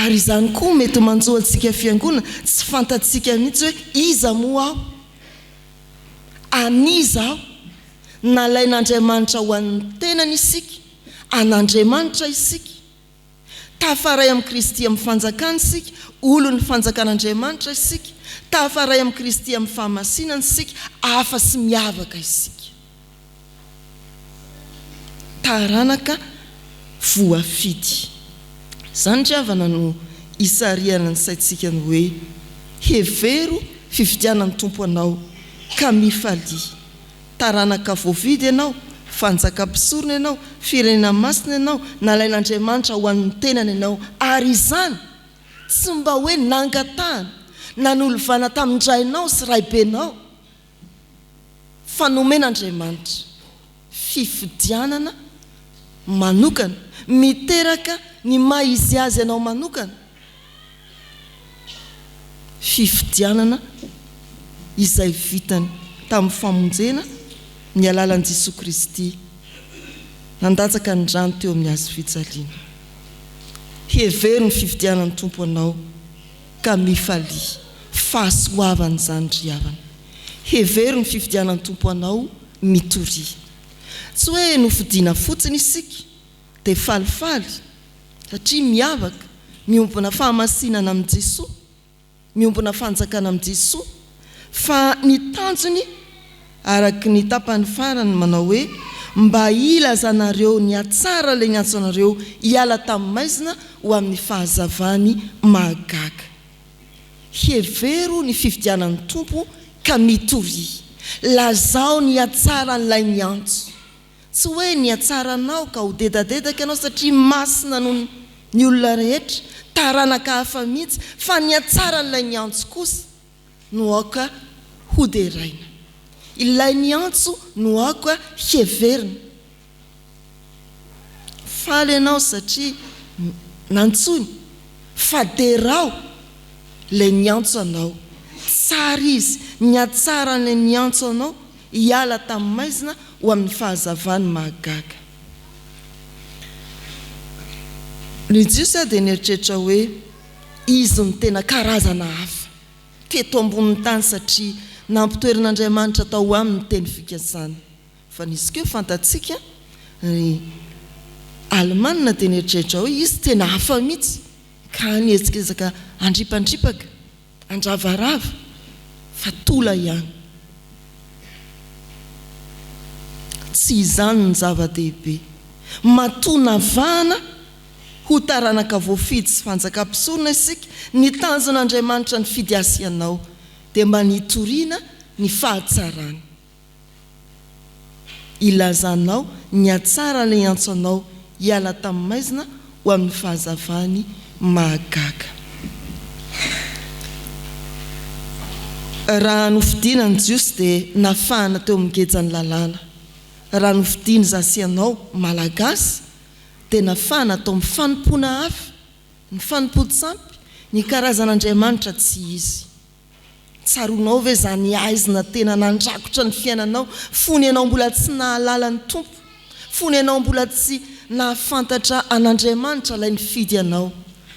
Ary izany koa mety manjo antsika fiangonana, tsy fantatsika mihitsy hoe iza moa aho? An'iza aho? Nalain'Andriamanitra ho an'ny tenany isika, an'Andriamanitra isika. Tafaray amin'i Kristy amin'ny fanjakany isika, olon'ny fanjakan'Andriamanitra isika. Tafaray amin'i Kristy amin'ny fahamasinana isika, hafa sy miavaka isika. Taranaka voafidy. Izany ry havana no isarihana ny saintsika ny hoe, hevero fifidianan'ny Tompo anao ka mifalia. Taranaka voavidy ianao, fanjaka mpisorona ianao, firenena masina ianao, nalain'Andriamanitra ho an'ny tenany ianao, ary izany tsy mba hoe nangatahana na nolovana tamin-drainao sy raibenao, fa nomen'Andriamanitra fifidianana manokana, miteraka ny maha izy azy anao manokana. Fifidianana izay vitany tamin'ny famonjena ny alalan'i Jesoa Kristy nandatsaka ny rany teo amin'ny hazo fijaliana. Hevero ny fifidianan'ny Tompo anao ka mifalia. Fahasoavana izany ry havana. Hevero ny fifidianan'ny Tompo anao, mitoria. Tsy hoe nofidina fotsiny isika dia falifaly satria miavaka, miombona fahamasinana amin'i Jesoa, miombona fanjakana amin'i Jesoa, fa ny tanjony araka ny tapany farany manao hoe mba hilazanareo ny hatsara ilay niantso anareo hiala tamin'ny maizina ho amin'ny fahazavany mahagaga. Hevero ny fifidianan'ny Tompo ka mitoria. Lazao ny hatsaran'ilay niantso. Tsy hoe nihatsara anao ka ho dedadedaka ianao satria masina noho ny olona rehetra, taranaka hafa mihitsy, fa ny hatsaran'ilay niantso kosa no aoka hoderaina. Ilay niantso no aoka heverina. Faly ianao satria nantsoiny, fa derao ilay niantso anao. Tsara izy, ny hatsaran'ilay niantso anao hiala tamin'ny maizina ho amin'ny fahazavany mahagaga. Ny Jiosy dia nieritreritra hoe izy no tena karazana hafa teto ambonin'ny tany satria nampitoeran'Andriamanitra tao aminy ny teny fikasana. Fa nisy koa fantatsika, ny Alemana dia nieritreritra hoe izy tena hafa mihitsy ka niezakezaka handripandripaka. Andravarava fa tola ihany. Tsy izany ny zava-dehibe. Matoa navahana ho taranaka voafidy sy fanjakam-pisorona isika, ny tanjon'Andriamanitra nifidy ahy sy ianao dia mba ny hitoriana ny fahatsarany. Ilazanao ny hatsaran'ilay niantso anao hiala tamin'ny maizina ho amin'ny fahazavany mahagaga. Raha nofidina ny Jiosy dia nafahana teo amin'ny gejan'ny lalàna. Raha nofidina izaho sy ianao, Malagasy, dia nafahana tao amin'ny fanompoana hafa, ny fanompoan-tsampy, ny karazan'andriamanitra tsy izy. Tsaroanao ve izany haizina tena nandrakotra ny fiainanao fony ianao mbola tsy nahalala ny Tompo, fony ianao mbola tsy nahafantatra an'Andriamanitra ilay nifidy anao,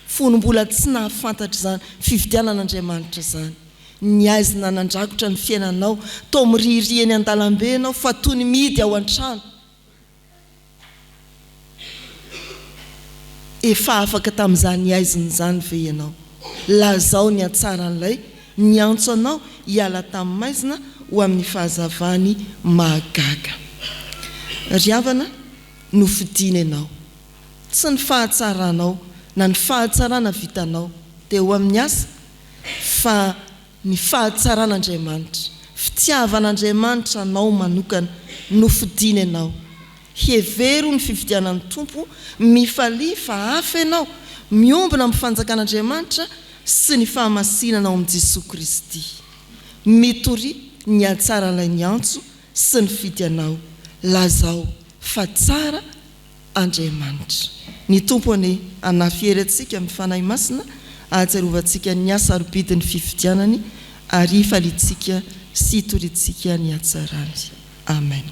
fony mbola tsy nahafantatra izany fifidianan'Andriamanitra izany? Ny haizina nandrakotra ny fiainanao, toa miririha eny an-dalambe ianao fa toy ny mihidy ao an-trano. Efa afaka tamin'izany haizina izany ve ianao? Lazao ny hatsaran'ilay niantso anao hiala tamin'ny maizina ho amin'ny fahazavany mahagaga. Ry havana, nofidina ianao. Tsy ny fahatsaranao na ny fahatsarana vitanao teo amin'ny asa fa Ny fahatsaran'Andriamanitra, fitiavan'Andriamanitra anao manokana, nofidiny ianao. Hevero ny fifidianan'ny Tompo, mifalia fa hafa ianao, miombona amin'ny fanjakan'Andriamanitra. sy ny fahamasinana ao amin'i Jesoa Kristy. Mitoria ny hatsaran'ilay niantso sy nifidy anao. Lazao fa tsara Andriamanitra. Ny Tompo anie hanafy hery antsika amin'ny Fanahy Masina hahatsiarovantsika ny hasarobidin'ny fifidianany ary hifaliantsika sy hitoriantsika ny hatsarany. Amen.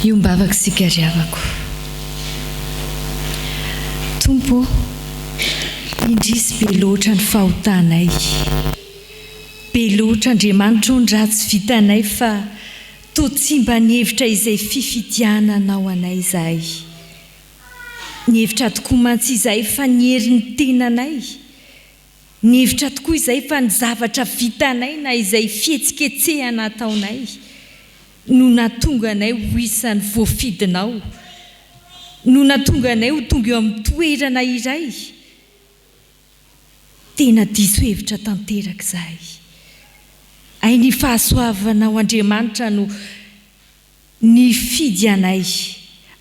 Iombavaka isika ry havako. Tompo ô, indrisy be loatra ny fahotanay. Be loatra Andriamanitra ô ny ratsy vitanay fa toa tsy mba nihevitra izay fifidiananao anay izahay. Nihevitra tokoa mantsy izahay fa ny herin'ny tenanay. Nihevitra tokoa izahay fa ny zavatra vitanay na izay fihetsiketsehana ataonay no nahatonga anay ho isan'ny voafidinao, no nahatonga anay ho tonga eo amin'ny toerana iray. Tena diso hevitra tanteraka izahay. Hay ny fahasoavanao Andriamanitra no nifidy anay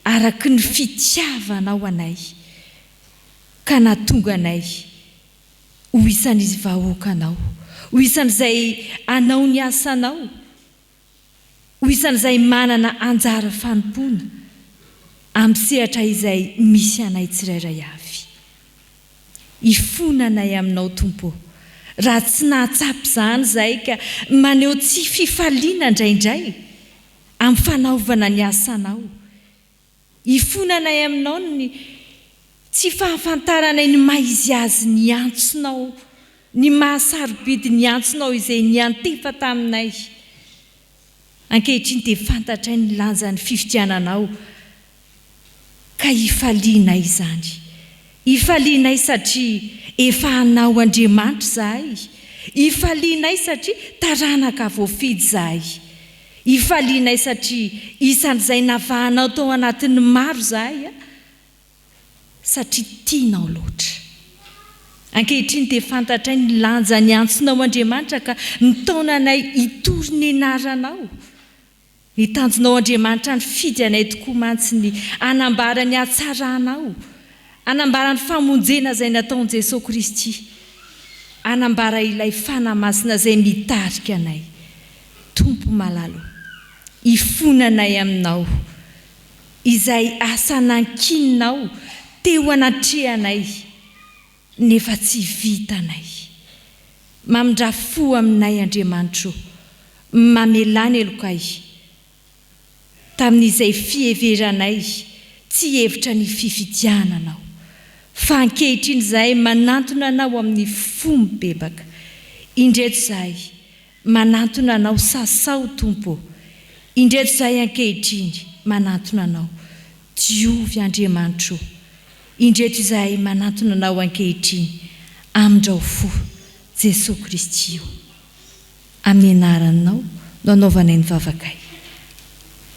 araka ny fitiavanao anay ka nahatonga anay ho isan'izy vahoakanao, ho isan'izay hanao ny asanao, ho isan'izay manana anjara fanompoana amin'ny sehatra izay misy anay tsirairay avy. Hifona anay aminao Tompo ô. Raha tsy nahatsapa izany izahay ka maneho tsy fifaliana indraindray amin'ny fanaovana ny asanao. Hifona anay aminao ny tsy fahafantaranay ny maha izy azy ny antsonao, ny maha sarobidy ny antsonao izay niantefa taminay. Ankehitriny dia fantatray ny lanjan'ny fifidiananao ka hifalianay izany. Hifalianay satria efa anao Andriamanitra izahay. Hifalianay satria taranaka voafidy izahay. Hifalianay satria isan'izay navahanao tao anatin'ny maro izahay satria tianao loatra. Ankehitriny dia fantatray ny lanjan'ny antsonao Andriamanitra ka mitaona anay hitory ny anaranao. Ny tanjonao Andriamanitra nifidy anay tokoa mantsy ny hanambara ny hatsaranao, hanambara ny famonjena izay nataon'i Jesoa Kristy, hanambara ilay Fanahy Masina izay mitarika anay. Tompo malala o, ifonanay aminao izay asa nankininao teo anatrehanay nefa tsy vitanay. Mamindrà fo aminay Andriamanitra o, mamelà ny helokay tamin'izay fiheveranay tsy hihevitra ny fifidiananao, fa ankehitriny izahay manantona Anao amin'ny fo mibebaka. Indreto izahay manantona Anao, sasao Tompo ô. Indreto izahay ankehitriny manantona Anao, diovy Andriamanitra o. Indreto izahay manantona Anao ankehitriny, amindrao fo, Jesoa Kristy o. Amin'ny anaranao no anaovanay ny vavakay.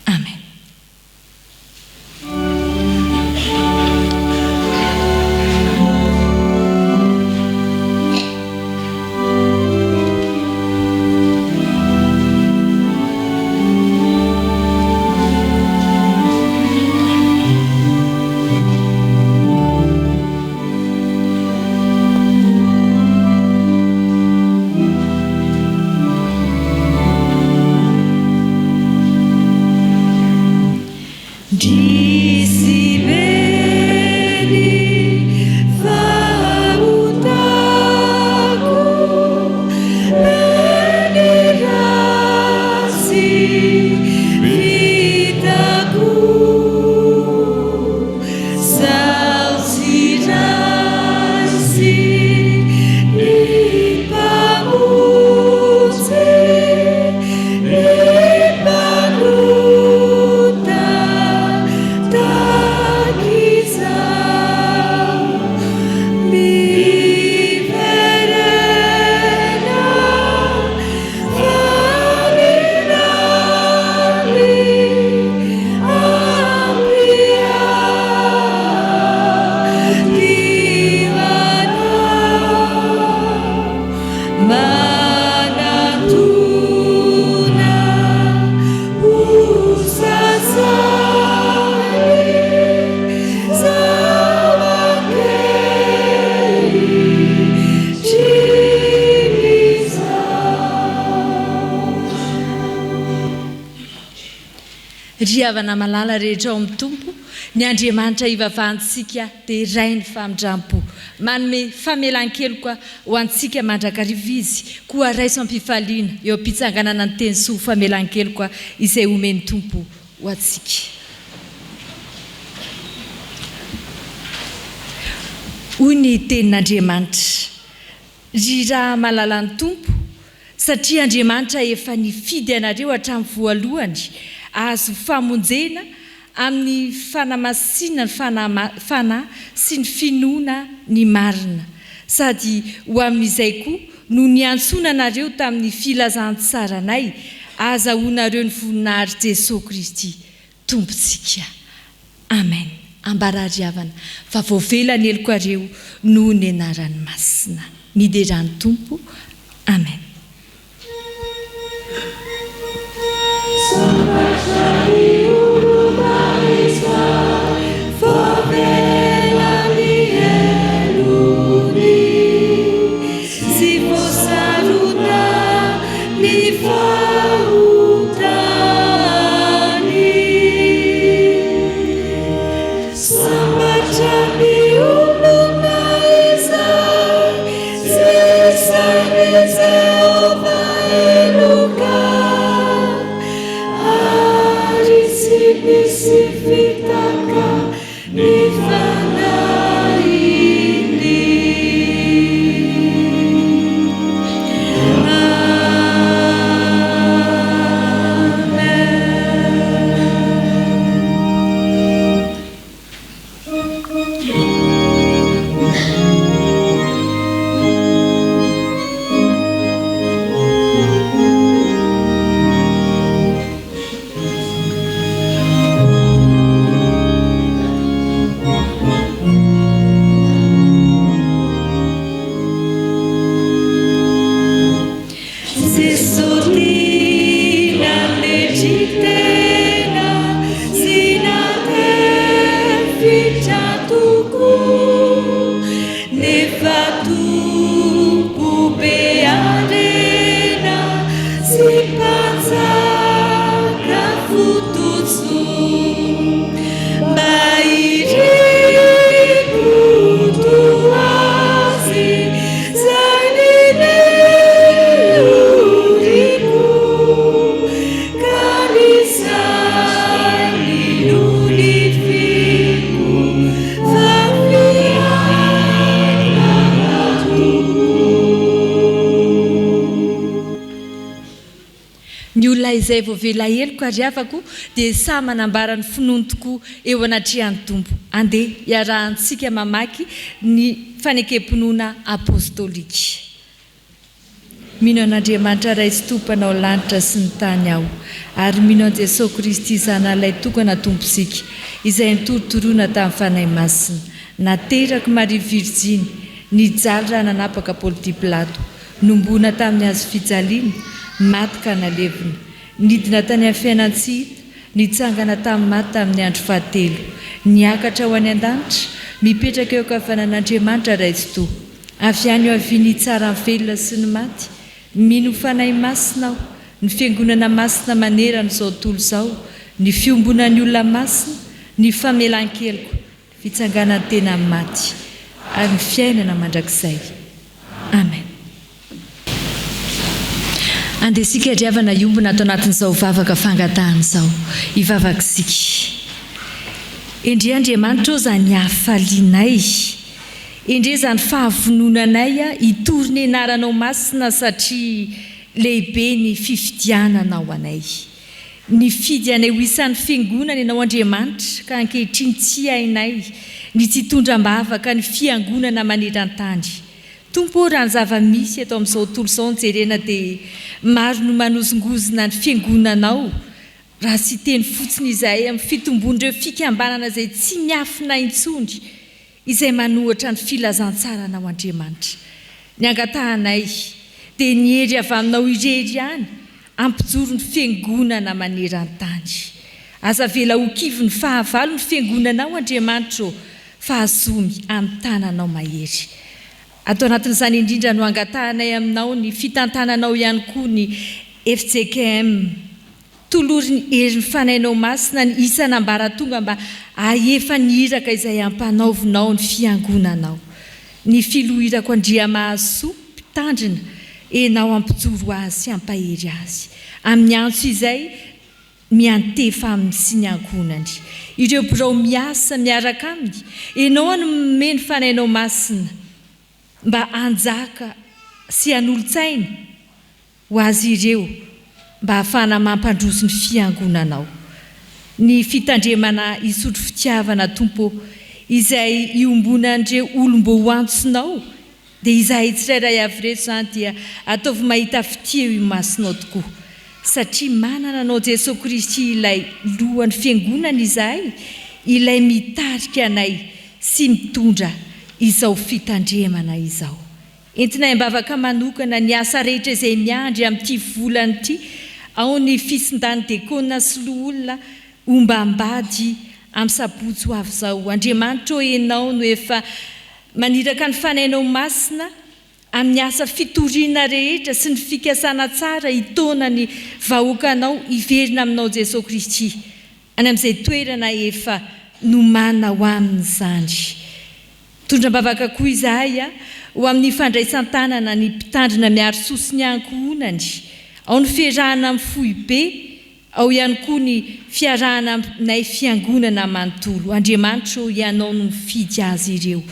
Amen. Ry havana malala rehetra ao amin'ny Tompo, ny Andriamanitra ivavahantsika dia Rain'ny famindrampo. Manome famelan-keloka ho antsika mandrakariva Izy, koa raiso am-pifaliana eo am-pitsanganana ny teny soa ho famelan-keloka izay omen'ny Tompo ho antsika. Hoy ny Tenin'Andriamanitra, Ry raha malalan'ny Tompo, satria Andriamanitra efa nifidy anareo hatramin'ny voalohany hahazo famonjena amin'ny fanamasinana ny fanahy sy ny finoana ny marina, sady ho amin'izay koa no niantsoana anareo tamin'ny filazantsaranay ahazahoanareo ny voninahitr'i Jesoa Kristy Tompontsika. Amen. Ambarà ry havana fa voavela ny helokareo noho ny anarany masina. Miderà ny Tompo. Amen. Sambatra ny olo-maizina, voavela ny helony, sy voasarona ny fahotany. Sambatra ny olona izay tsy sain'i Jehovah heloka, ary tsy misy fitaka ny fanahiny. Amen. Ny olona izay voavela heloka ry havako dia sahy manambara ny finoany tokoa eo anatrehan'ny Tompo. Andeha hiarahantsika mamaky ny fanekem-pinoana apostolika. Mino an'Andriamanitra Ray sy Tompo Mpanao lanitra sy ny tany aho, ary mino an'i Jesoa Kristy Zanalay tokana Tompontsika, izay notorotoroina tamin'ny Fanahy Masina, naterak'i Maria Virjiny, nijaly raha nanapaka Pontia Pilato, Nomboana tamin'ny hazo fijaliana, maty ka nalevina. Nidina tany amin'ny fiainan-tsy hita, nitsangana tamin'ny maty tamin'ny andro fahatelo. Niakatra ho any an-danitra, mipetraka eo ankavanan'Andriamanitra Ray Tsitoha. Avy any ho aviany hitsara ny velona sy ny maty. Mino ny Fanahy Masina aho, ny Fiangonana masina manerana izao tontolo izao, ny fiombonan'ny olona masina, ny famelan-keloka, ny fitsanganan'ny tena amin'ny maty, ary ny fiainana mandrakizay. Amen. Andeha isika ry havana hiombona ato anatin'izao vavaka fangatahana izao. Hivavaka isika. Endrey Andriamanitra ô izany hafalianay. Endrey izany fahavononanay hitory ny anaranao masina satria lehibe ny fifidiananao anay. Nifidy anay ho isan'ny Fiangonana Ianao Andriamanitra, ka ankehitriny tsy hainay ny tsy hitondra am-bavaka ny Fiangonana maneran-tany. Tompo ô, raha ny zava-misy eto amin'izao tontolo izao no jerena dia maro no manozongozona ny Fiangonanao, raha tsy hiteny fotsiny izahay amin'ny fitombon'ireo fikambanana izay tsy miafina intsony izay manohitra ny filazantsaranao Andriamanitra. Ny angatahanay dia ny hery avy aminao irery ihany hampijoro ny fiangonana maneran-tany. Aza avela ho kivy ny fahavalo ny fiangonanao Andriamanitra ô, fa hazomy amin'ny tananao mahery. Ato anatin'izany indrindra no angatahanay aminao ny fitantananao ihany koa ny fjkm. Tolory ny herin'ny Fanahinao Masina ny isan'ambaratonga mba hahefa ny iraka izay ampanaovinao ny Fiangonanao. Ny Filoha Irako Andriamahasoa, Mpitandrina, Ianao hampijoro azy sy hampahery azy amin'ny antso izay miantefa aminy sy ny ankohonany. Ireo birao miasa miaraka aminy, Ianao hanome ny Fanahinao Masina mba hanjaka sy hanolo-tsaina ho azy ireo mba hahafahana mampandroso ny fiangonanao. Ny fitandremana hisotro fitiavana Tompo ô, izay iombonan'ireo olom-boaantsonao dia izahay tsirairay avy ireto izany dia ataovy mahita fitia eo imasonao tokoa satria manana anao Jesoa Kristy ilay lohan'ny fiangonana izahay, ilay mitarika anay sy mitondra izao fitandremana izao. Entinay am-bavaka manokana ny asa rehetra izay miandry amin'ity volana ity, ao ny fisindan'ny dekona sy loholona ombam-bady amin'ny sabotsy ho avy izao. Andriamanitra ô Ianao no efa maniraka ny Fanahinao Masina amin'ny asa fitoriana rehetra sy ny fikasana tsara hitaona ny vahoakanao hiverina aminao Jesoa Kristy any amin'izay toerana efa nomanina ho amin'izany. Mitondra am-bavaka koa izahay ho amin'ny fandraisan-tanana ny Mpitandrina Miarisoa sy ny ankohonany. Ao ny fiarahana amin'ny foibe, ao ihany koa ny fiarahana aminay Fiangonana manontolo. Andriamanitra ô, Ianao no nifidy azy ireo.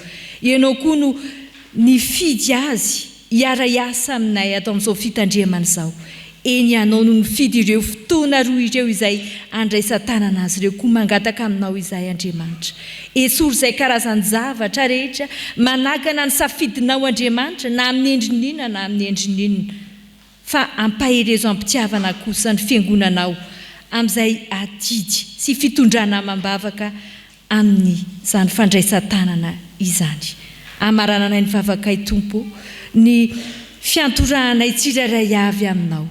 Ianao koa no nifidy azy hiara-hiasa aminay ato amin'izao fitandremana izao. Eny, Ianao no nifidy ireo fotoana roa ireo izay handraisan-tanana azy ireo, koa mangataka Aminao izahay, Andriamanitra. Esory izay karazan-javatra rehetra manakana ny safidinao, Andriamanitra, na amin'ny endriny inona na amin'ny endriny inona, fa ampaherezo am-pitiavana kosa ny Fiangonanao amin'izay adidy sy fitondrana amam-bavaka amin'izany fandraisan-tanana izany. Amarananay ny vavakay, Tompo ô, ny fiantorahanay tsirairay avy Aminao.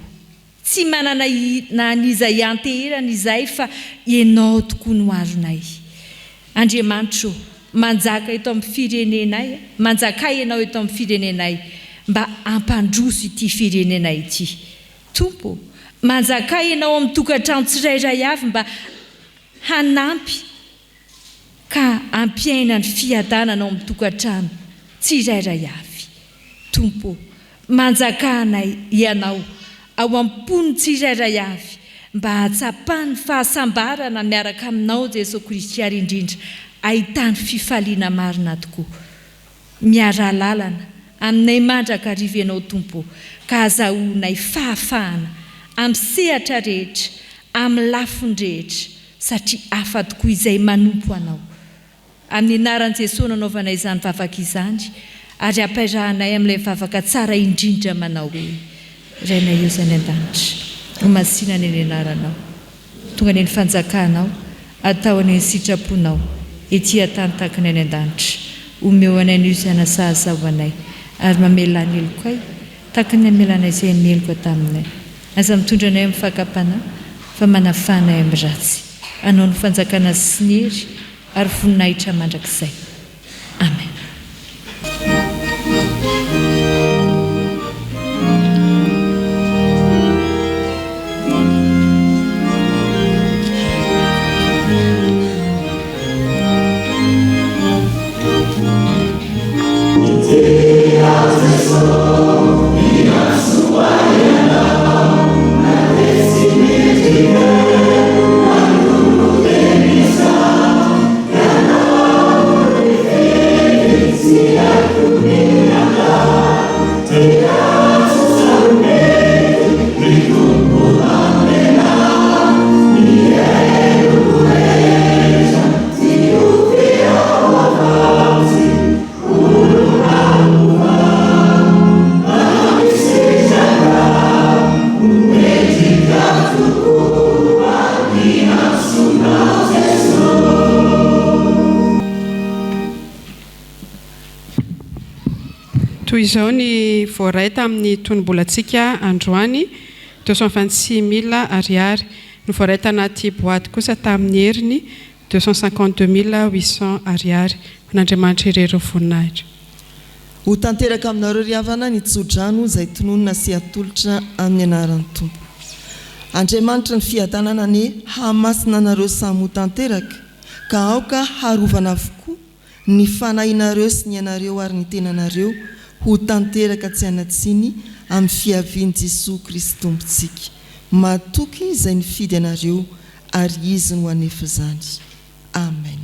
Tsy manana na an'iza hianteherana izahay fa Ianao tokoa no aronay. Andriamanitra ô, manjaka eto amin'ny firenenay, manjakà Ianao eto amin'ny firenenay mba hampandroso ity firenenay ity. Tompo ô, manjakà Ianao amin'ny tokantrano tsirairay avy mba Hanampy ka hampiaina ny fiadanana ao amin'ny tokantrano tsirairay avy. Tompo ô, manjakà anay Ianao ao am-pon'ny tsirairay avy mba hahatsapany fahasambarana miaraka Aminao Jesoa Kristy ary indrindra ahitany fifaliana marina tokoa. Miaraha-lalana aminay mandrakariva Ianao Tompo ô, ka azahoanay fahafahana amin'ny sehatra rehetra, amin'ny lafiny rehetra, satria hafa tokoa izay manompo Anao. Amin'ny anaran'i Jesoa no anaovanay izany vavaka izany, ary ampairahanay amin'ilay vavaka tsara indrindra manao hoe, Rainay eo izay any an-danitra, ho masina anie ny anaranao. Tonga anie ny fanjakanao, atao anie ny sitraponao, ety an-tany tahaka ny any an-danitra. Omeo anay anio izay anasahaza ho anay, ary mamelà ny helokay, tahaka ny namelanay izay meloka taminay. Aza mitondra anay amin'ny fakam-panahy, fa manafaha anay amin'ny ratsy. Anao ny fanjakana sy ny hery ary voninahitra mandrakizay. Amen. Toy izao ny voaray tamin'ny tonom-bolantsika androany, 226 mille ariary. Ny voaray tanaty boaty kosa tamin'ny heriny, 252 800 ariary. Ho an'Andriamanitra irery ny voninahitra. Ho tanteraka aminareo ry havana ny tso-drano izay tononina sy atolotra amin'ny anaran'ny Tompo. Andriamanitry ny fiadanana anie hahamasina anareo samy ho tanteraka, ka aoka harovana avokoa ny fanahinareo sy ny ainareo ary ny tenanareo ho tanteraka tsy hanan-tsiny amin'ny fiavian'i Jesoa Kristy Tompontsika. Matoky izay nifidy anareo ary Izy no hanefa izany. Amen.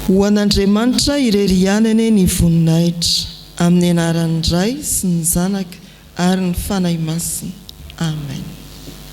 Ho an'Andriamanitra irery ihany anie ny voninahitra, amin'ny anaran'ny Ray sy ny Zanaka ary ny Fanahy Masina. Amen.